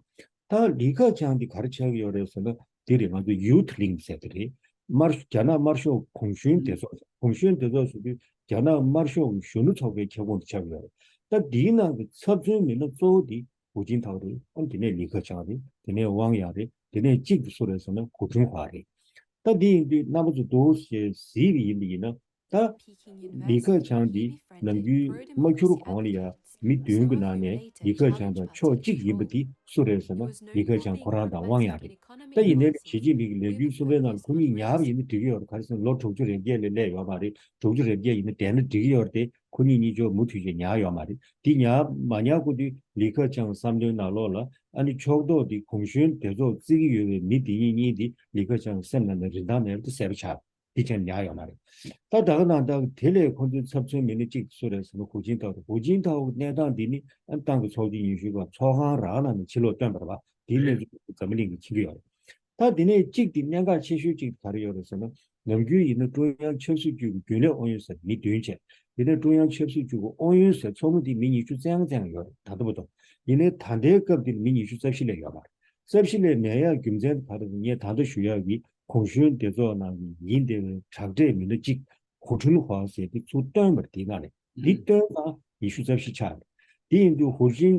ད་ལི་ཁེ་ཆང་འདི་ག་རེ་ཆགས་ཀྱི་ཡོད་རེད་ཟེར་ན་འདི་རེད། ང་ཚོ་ཡུ་ཐི་ལིང་ཟེར་དེ་རེད། དམར་རྒྱ་ནག་དམར་ཤོག་གུང་གཞོན་སྡེ་ཚོགས། གུང་གཞོན་སྡེ་ཚོགས་ཟེར་དུས་རྒྱ་ནག་དམར་ཤོག་གི་གཞོན་ནུ་ཚོགས་པའི་ཁྱབ་ཁོངས་དུ་ཆགས་ཀྱི་ཡོད་རེད། ད་འདིའི་ནང་གི་ཚབ་མཚོན་མི་སྣ་གཙོ་བོ་འདི་ཧུའུ་ཅིན་ཐའོ་རེད། ཨ་དེ་ནས་ལི་ཁེ་ཆང་རེད། དེ་ནས་ཝང་ཡང་རེད། དེ་ནས་གཅིག་ཏུ་སུ་རེད་ཟེར་ན་ཧུའུ་ཁྲུན་ཧྭ་རེད། ད་འདི་ཡིན་དུས་རྣམ་པ་ཚོ་འདུག་ཞེས་གཟིགས་པ་ཡིན་པ་ཡིན་ན། ད་ལི་ཁེ་ཆང་འདི་ནམ་རྒྱུན་མ་འཁྱུར་གོང་ལ་ཡང་མི་བདུན་གྱི་ནང་ནས་ལི་ཁེ་ཆང་དང་ཕྱོགས་གཅིག་ཡིན་པ་འདི་སུ་རེད་ཟེར་ན་ལི་ཁེ་ཆང་ཁོ་རང་དང་ཝང་ཡང་རེད། ད་ཡིན་ནའི་ཞི་ཅིན་ཕིང་གི་ལས་འགུལ་གསུམ་པའི་ནང་ཁོ་གཉིས་ཉར་བ་ཡིན་ན་འགྲིག་གི་ཡོད་རེད། ག་རེ་ཟེར་ན་ལོ་དྲུག་ཅུ་རེ་བརྒྱད་ལས་སླེབས་ཡོད་མ་རེད། དྲུག་ཅུ་རེ་བརྒྱད་ཡིན་ན་བསྡད་ན་འགྲིག་གི་ཡོད་རེད་དེ་ཁོ་གཉིས་གཉིས་ཆོ་མུ་མཐུད་བྱས་ཉར་ཡོད་མ་རེད། འདི་ཉར་མ་ཉར་ཁོ་དུས་ལི་ཁེ་ཆང་བསམ་བློའི་ནང་ལོགས་ལ་ཨ་ནི་ཕྱོགས་གཏོགས་འདི་གུང་གཞོན་སྡེ་ཚོགས་བརྩི་གི་ཡོད་པའི་མི་འདི་གཉིས་གཉིས་འདི་ལི་ཁེ་ཆང་སེམས་ནང་ནས་རིན་ཐང་མེད་པ་དེ་གསལ་པོ་ཆགས། འདི་ཅང་ཉར་ཡོད་མ་རེད། ད་ད་ག་ནང་ལྟར་དེ་ལས་ཁོ་ཚོའི་ཚབ་མཚོན་མི་སྣ་གཅིག་སུ་རེད་ཟེར་ན་ཧུའུ་ཅིན་ཐའོ་རེད། ཧུའུ་ཅིན་ཐའོ་གི་གནས་སྟངས་འདི་ནི་ཨ་ཏང་གི་ཚོགས་ཆེན་ཉི་ཤུ་པ་ཚོགས་ཁང་རང་ནང་ནས་ཕྱི་ལོགས་བཏོན་པ་རེད་པ། དེའི་གནས་ཚུལ་འཛམ་བུ་གླིང་གིས་མཁྱེན་གྱི་ཡོད་རེད། ད་དེ་ནས་གཅིག་དེ་གནད་འགག་ཆེ་ཤོས་གཅིག་ག་རེ་ཡོད་རེད་ཟེར་ན། ནམ་རྒྱུན་ཡིན་ན་ཀྲུང་དབྱང་ཆབ་སྲིད་ཅུས་ཀྱི་རྒྱུན་ལས་ཨུ་ཡོན་ཟེར་མི་བདུན་བྱས། དེ་ནས་ཀྲུང་དབྱང་ཆབ་སྲིད་ཅུས་ཀྱི་ཨུ་ཡོན་ཟེར་ཚོགས་མི་དེ་མི་ཉི་ཤུ་རྩ་ལྔ་རྩ་ལྔ་ཡོད་རེད། ད་ལྟ་བར་དུ། ཡིན་ནའི་ད་ལྟའི་སྐབས་དེར་མི་ཉི་ཤུ་རྩ་བཞི་ལས་ཡོད་མ་རེད། རྩ་བཞི་ལས་མེད་ཡག་རྒྱུ་མཚན་དེ་ག་རེ་རེད། ངས་ད་ལྟ་ཞུ་ཡག་གི་གུང་གཞོན་སྡེ་ཚོགས་ནང་གི་ཡིན་བསྡད་པའི་དྲག་གྲས་མི་སྣ་གཅིག་ཧུའུ་ཁྲུན་ཧྭ་ཟེར་དེ་ཚུར་བཏོན་པ་རེད། དེའི་ནང་ནས་འདི་བཏོན་ཙང་ཉི་ཤུ་རྩ་བཞི་ཆགས་རེད། དེ་ཡིན་དུས་ཧུའུ་ཅིན་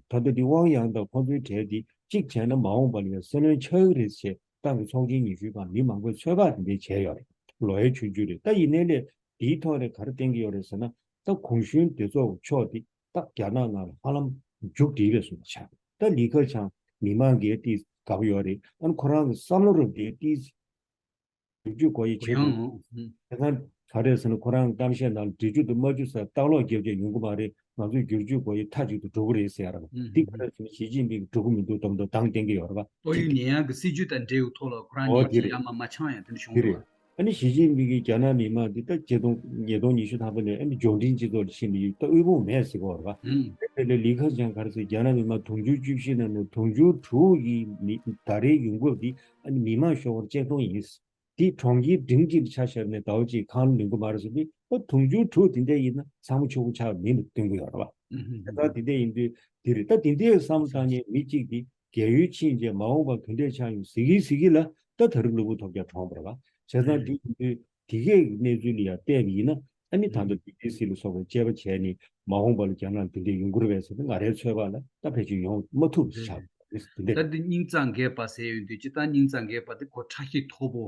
ད་ལྟ་འདི་ཝང་ཡང་དང་ཁོང་ཚོའི་གྲས་འདི་གཅིག་བྱས་ན་མ་འོངས་པ་ལ་ཡང་སྲིད་བློན་ཆགས་ཀྱི་རེད་ཅེས་ཏང་གི་ཚོགས་ཆེན་ཉི་ཤུའི་སྒང་མི་མང་པོས་ཚོད་དཔག་དེ་འདྲས་བྱས་ཡོད་རེད། ལོ་ཡའི་ཆུང་ཆུང་རེད། ད་ཡིན་ནའི་ལས་དེའི་ཐོག་ནས་ག་རེ་བསྟན་གྱི་ཡོད་རེད་ཟེར་ན། ད་གུང་གཞོན་སྡེ་ཚོགས་ཕྱོགས་འདི་ད་རྒྱ་ནག་ནང་ལ་ཧ་ལམ་མཇུག་སྒྲིལ་བའི་བཟོ་འདྲ་ཆགས། ད་ལི་ཁེ་ཆང་མི་མང་གིས་ཏིས་དགའ་པོ་ཡོད་རེད། ཨ་ནི་ཁོ་རང་གི་བསམ་བློ་རབ་དེ་ཏིས་བསྒྱུར་བཅོས་སྒོ་དབྱེ་བྱེད་ཐུབ། དེ་ཙང་ག་རེ་ཟེར་ན་ཁོ་རང་གཏམ་བཤད་ནང་འགྲིག་རྒྱུ་དང་མ་རྒྱུ་ཟེར་ལྟག་ལོག་རྒྱབ་བྱས་ཡོང་གི་མ་རེད། ང་ཚོས་བསྒྱུར་བཅོས་སྒོ་དབྱེ་མཐའ་གཅིག་ཏུ་འགྲོ་གི་རེད་ཟེར་ཡ་རེད་པ། འདི་ག་རེ་ཟེར་ན་ཞི་ཅིན་ཕིང་གིས་འགྲོ་གི་མི་འདུག་མདོག་མདོག་གདངས་བསྟན་གྱི་ཡོད་རེད་པ། ཏོག་དབྱིབས་ནད་ཡམས་ཀྱི་སྲིད་ཇུས་དང་འབྲེལ་བའི་ཐོག་ལ་ཁོ་རང་ཉིད་ཀྱི་ཡ་མ་མ་འཆང་ཡ་དེ་འདྲ་བྱུང་གི་རེད། ཨ་ནི་ཞི་ཅིན་ཕིང་གིས་རྒྱ་ནག་མི་མང་འདི་ད་ཆིག་སྟོང་ཉིས་སྟོང་ཉི་ཤུ་ཐམ་པ་ནས་ཨ་ནི་འབྱོར་འབྲིང་སྤྱི་ཚོགས་ལ་ཕྱིན་པ་ཡིན། ད་དབུལ་ཕོངས་མེད་ཟེར་གྱི་ཡོད་རེད་པ། དེ་ལས་ལི་ཁེ་ཆང་ག་རེ་ཟེར། རྒྱ་ནག་མི་མང་དུང་ཕྱུར་བཅུ་བཞི་ནང་ནས་དུང་ཕྱུར་དྲུག་གི་མི་ད་རེས་ཡོང་འབབ་འདི་ཨ་ནི་མི་མང་ཤོག་སྒོར་ཆིག་སྟོང་ཡིན། དེ་གྲོང་ཁྱེར་འབྲིང་གཅིག་ལ་ཆ་བཞག་ནས་ཟླ་བ་གཅིག་ཁང་ལ་ལེན་དགོས་མ་རེད་ཟེར་དུས། ཨ་དུང་ཕྱུར་དྲུག་དེ་འདྲ་ཡིན་ན་ཚང་མ་ཕྱུག་པོ་ཆགས་མིན་ལ་སྟོན་གྱི་ཡོད་རེད་པ། དེ་ལྟར་དེ་འདྲ་ཡིན་དུས་དེ་རེད། ད་དེ་འདྲའི་བསམ་བློ་བཏང་མཁན་མི་གཅིག་དེ་རྒས་ཡོལ་ཕྱིན་རྗེས་མ་འོངས་པ་ག་འདྲས་ཆགས་ཡོང་། གཟིགས་ཀྱིན་གཟིགས་ཀྱིན་ལ་ད་ད་རུང་གློ་བུར་ཐོལ་རྒྱག་གྲོངས་པ་རེད་པ། བྱས་ཙང་དེ་ཡིན་དུས་དེ་གས་ཀྱི་གནས་ཚུལ་ལ་ཡང་བལྟས་པ་ཡིན་ན། ཨ་ནི་ད་ལྟ་བི་བི་སི་ལ་སོགས་པའི་དཔྱད་པ་བྱས་ནས་མ་འོངས་པ་ལ་རྒྱ་ནག་འདི་འདྲས་ཡོང་གི་རེད་པས་ཟེར་ཏེ་ང་རའི་ཚོད་དཔག་ལ་ད་ཕལ་ཆེར་ཡོང་མ་ཐུབ་པ་ཆགས་འདུག་དེ་འདྲས། ད་འདི་སྙིང་རྩ་འགས་པ་ཟེར་ཡོང་དུས་སྤྱིར་བཏང་སྙིང་རྩ་འགས་པ་དེ་ཁོ་ཁྲག་ཤེད་མཐོ་པོ།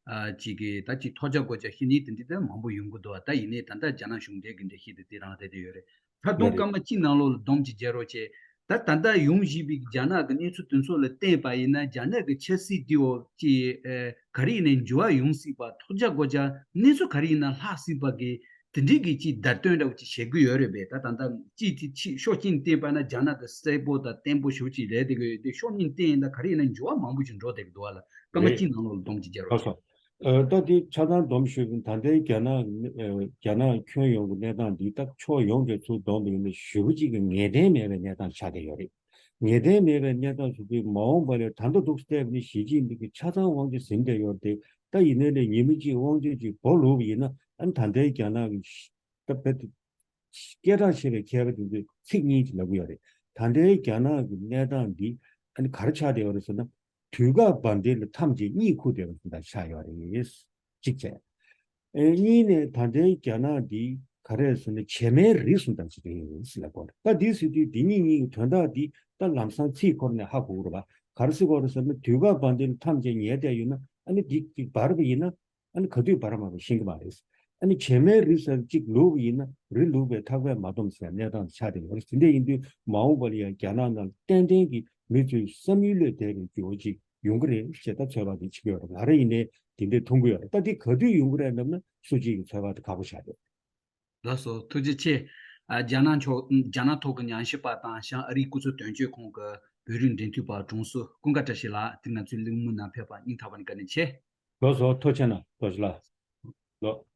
ཨ་ཅིག་གིས་ད་ཅིག་ཐོལ་རྒྱག་སྒོ་རྒྱག་ཤེས་ནི་དེ་འདྲས་ད་མང་པོ་ཡོང་གི་འདུག་ད་ཡིན་ནའི་ད་ལྟ་རྒྱ་ནག་གཞུང་འབྲེལ་གྱི་འགྲེལ་བཤད་དེ་དེ་རང་རེད་དེ་ཡོད་རེད། ད་དུང་སྐར་མ་གཅིག་ནང་ལོགས་ལ་སྡོམ་གཅིག་རྒྱག་རོགས་བྱེད། ད་ད་ལྟ་ཡོང་བཞིན་པའི་རྒྱ་ནག་གི་གནས་ཚུལ་དེ་ཚོ་ལ་བལྟས་པ་ཡིན་ན། རྒྱ་ནག་གི་ཆབ་སྲིད་དེའོ་ཅི་ཨེ་ག་རེ་ཡིན་ནའི་འགྱུར་བ་ཡོང་སྲིད་པ། ཐོལ་རྒྱག་སྒོ་རྒྱག་གནས་ཚུལ་ག་རེ་ཡིན་ན་ལྷག་སྲིད་པ་གི་དེ་འདྲའི་གི་ཅིག་བརྡ་སྟོན་འདྲ་བོ་ཅིག་བྱེད་ཀྱི་ཡོད་རེད་པས། ད་ད་ལྟ་ཅིག་དེ་ཕྱི་ཕྱོགས་གཅིག་ནས་བལྟས་པ་ན་རྒྱ་ནག་དེ་གསལ་པོ་དང་བརྟན་པོ་ཞེ་པོ་ཅིག་རེད་དེ་གི་ཡོད་དེ། ཕྱོགས་གཉིས་ནས་བལྟས་ཡིན་ན་ག་རེ་ཡིན་ན་འགྱུར་བ་མང་པོ་ཅིག་འགྲོ་བསྡད་ཀྱི་འདུག་བ་ལ། སྐར་མ་རེད། གཅིག་ནང་ལོགས་ལ་སྡོམ་ཅིག་རྒྱག་རོགས། ལགས་སོ། ཨ་ད་དེ་ཆ་ཚང་སྡོམ་ཞུས་པ་ཡིན། ད་ལྟའི་རྒྱ་ནག་ཨ་རྒྱ་ནག་ཁྱོན་ཡོངས་ཀྱི་གནས་སྟངས་འདི་ད་ཕྱོགས་ཡོངས་ཀྱི་ཚུར་བསྡོམས་པ་ཡིན་ན་ཞེ་པོ་ཅིག་གི་ངེས་གཏན་མེད་པའི་གནས་སྟངས་ཆགས་བསྡད་ཡོད་རེད། ངེས་གཏན་མེད་པའི་གནས་སྟངས་སུ་དུས་མ་འོངས་པ་ལ་ད་ལྟ་འདུག་བལྟས་པ་ནི་ཞི་ཅིན་ཕིང་གིས་ཆ་ཚང་དབང་ཆ་ཟིན་བསྡད་ཡོད་རེད་དེ། ད་ཡིན་ནའི་ལས་ཉི་མ་གཅིག་དབང་ཆ་ཅིག་སྦོ་ལུག་པ་ཡིན་ན། ཨ་ནི་ད་ལྟའི་རྒྱ་ནག་གི་ད་བེད་སྐད་གྲགས་ཆེ་བའི་མཁས་པ་དེ་ཚོས་ཚིག་གཉིས་ཅིག་ལབ་ཀྱི་ཡོད་རེད། ད་ལྟའི་རྒྱ་ནག་གི་གནས་སྟངས་འདི་ཨ་ནི་ག་རེ་ཆགས་བསྡད་ཡོད་རེད་ཟེར་ན། དུས་བཀག་བར་མདེལ་ལ་ཐམས་ཅད་གཉིད་ཁུག་བསྡད་པ་དང་ཆགས་ཡོད་རེད། གཅིག་བྱས། ཨེ་གཉིས་ནས་ད་ལྟའི་རྒྱ་ནག་འདི་ག་རེ་ཟེར་ན་བྱེ་མའི་རིགས་སུ་འདྲ་ཞིག་རེད་ཟེར་ལབ་ཀྱི་ཡོད་རེད། ད་འདི་ཟེར་དུས་འདི་གཉིས་གཉིས་ཀྱི་དོན་དག་འདི་ད་ལམ་སང་ཚིག་ཁོ་རང་ནས་ཧ་གོ་གི་རེད་པ། ག་རེ་ཟེར་གྱི་ཡོད་རེད་ཟེར་ན། དུས་བཀག་བར་མདེལ་ལ་ཐམས་ཅད་ཉལ་བསྡད་ཡོད་ན། ཨ་ནི་འདི་གཅིག་འབར་བ་ཡིན་ན། ཨ་ནི་ག་དུས་འབར་མ་འབར་ཤེས་ཀྱི་མ་རེད། ཨ་ནི་བྱེ་མའི་རི་ཟེར་གཅིག་ལུག་ཡིན་ན་རི་ལུག་པའི་ཐག་པས་མ་བསྡོམས་ཟེར་གནས་སྟངས་ཆགས་བསྡད་ཡོད་རེད། དེ་འདྲ་ཡིན་དུས་མ་འོངས་པ་ལ་ཡང་རྒྱ་ནག་ནང་ཏན་ཏན་གྱི་མི་ཚོའི་བསམ་ཡུལ་བློས་བདེ་བའི་འགྱུར་བ་ཅིག་ཡོང་གི་རེད་ཅེས་ད་ཚོད་དཔག་དེ་བྱེད་ཀྱི་ཡོད་རེད། ང་རང་ཡིན་ནའི་དེ་འདྲས་མཐོང་གི་ཡོད་རེད། ད་འདི་ག་དུས་ཡོང་གི་རེད་ལབ་ན་སུ་གཅིག་གི་ཚོད་དཔག་དེ་ཁག་པོ་ཆགས་རེད། ལགས་སོ། ཐུགས་རྗེ་ཆེ། ཨ་རྒྱ་ནག་ཕྱོགས་རྒྱ་ནག་ཐོག་གི་ཉམས་ཞིབ་པ་དང་བྱང་ཨ་རིའི་སྐུ་ཚབ་དོན་གཅོད་ཁང་གི་བོད་རིགས་འབྲེལ་མཐུད་པ་དྲུང་འཚོ་ཀུན་དགའ་བཀྲ་ཤིས་ལགས། དེ་ང་ཚོའི་གླེང་མོལ་ནང་ཕེབས་པར་སྙིང་ཐག་པ་ནས་བཀའ་དྲིན་ཆེ། ལགས་སོ། ཐུགས་རྗེ་གནང་། རྡོ་རྗེ་ལགས། ལོ།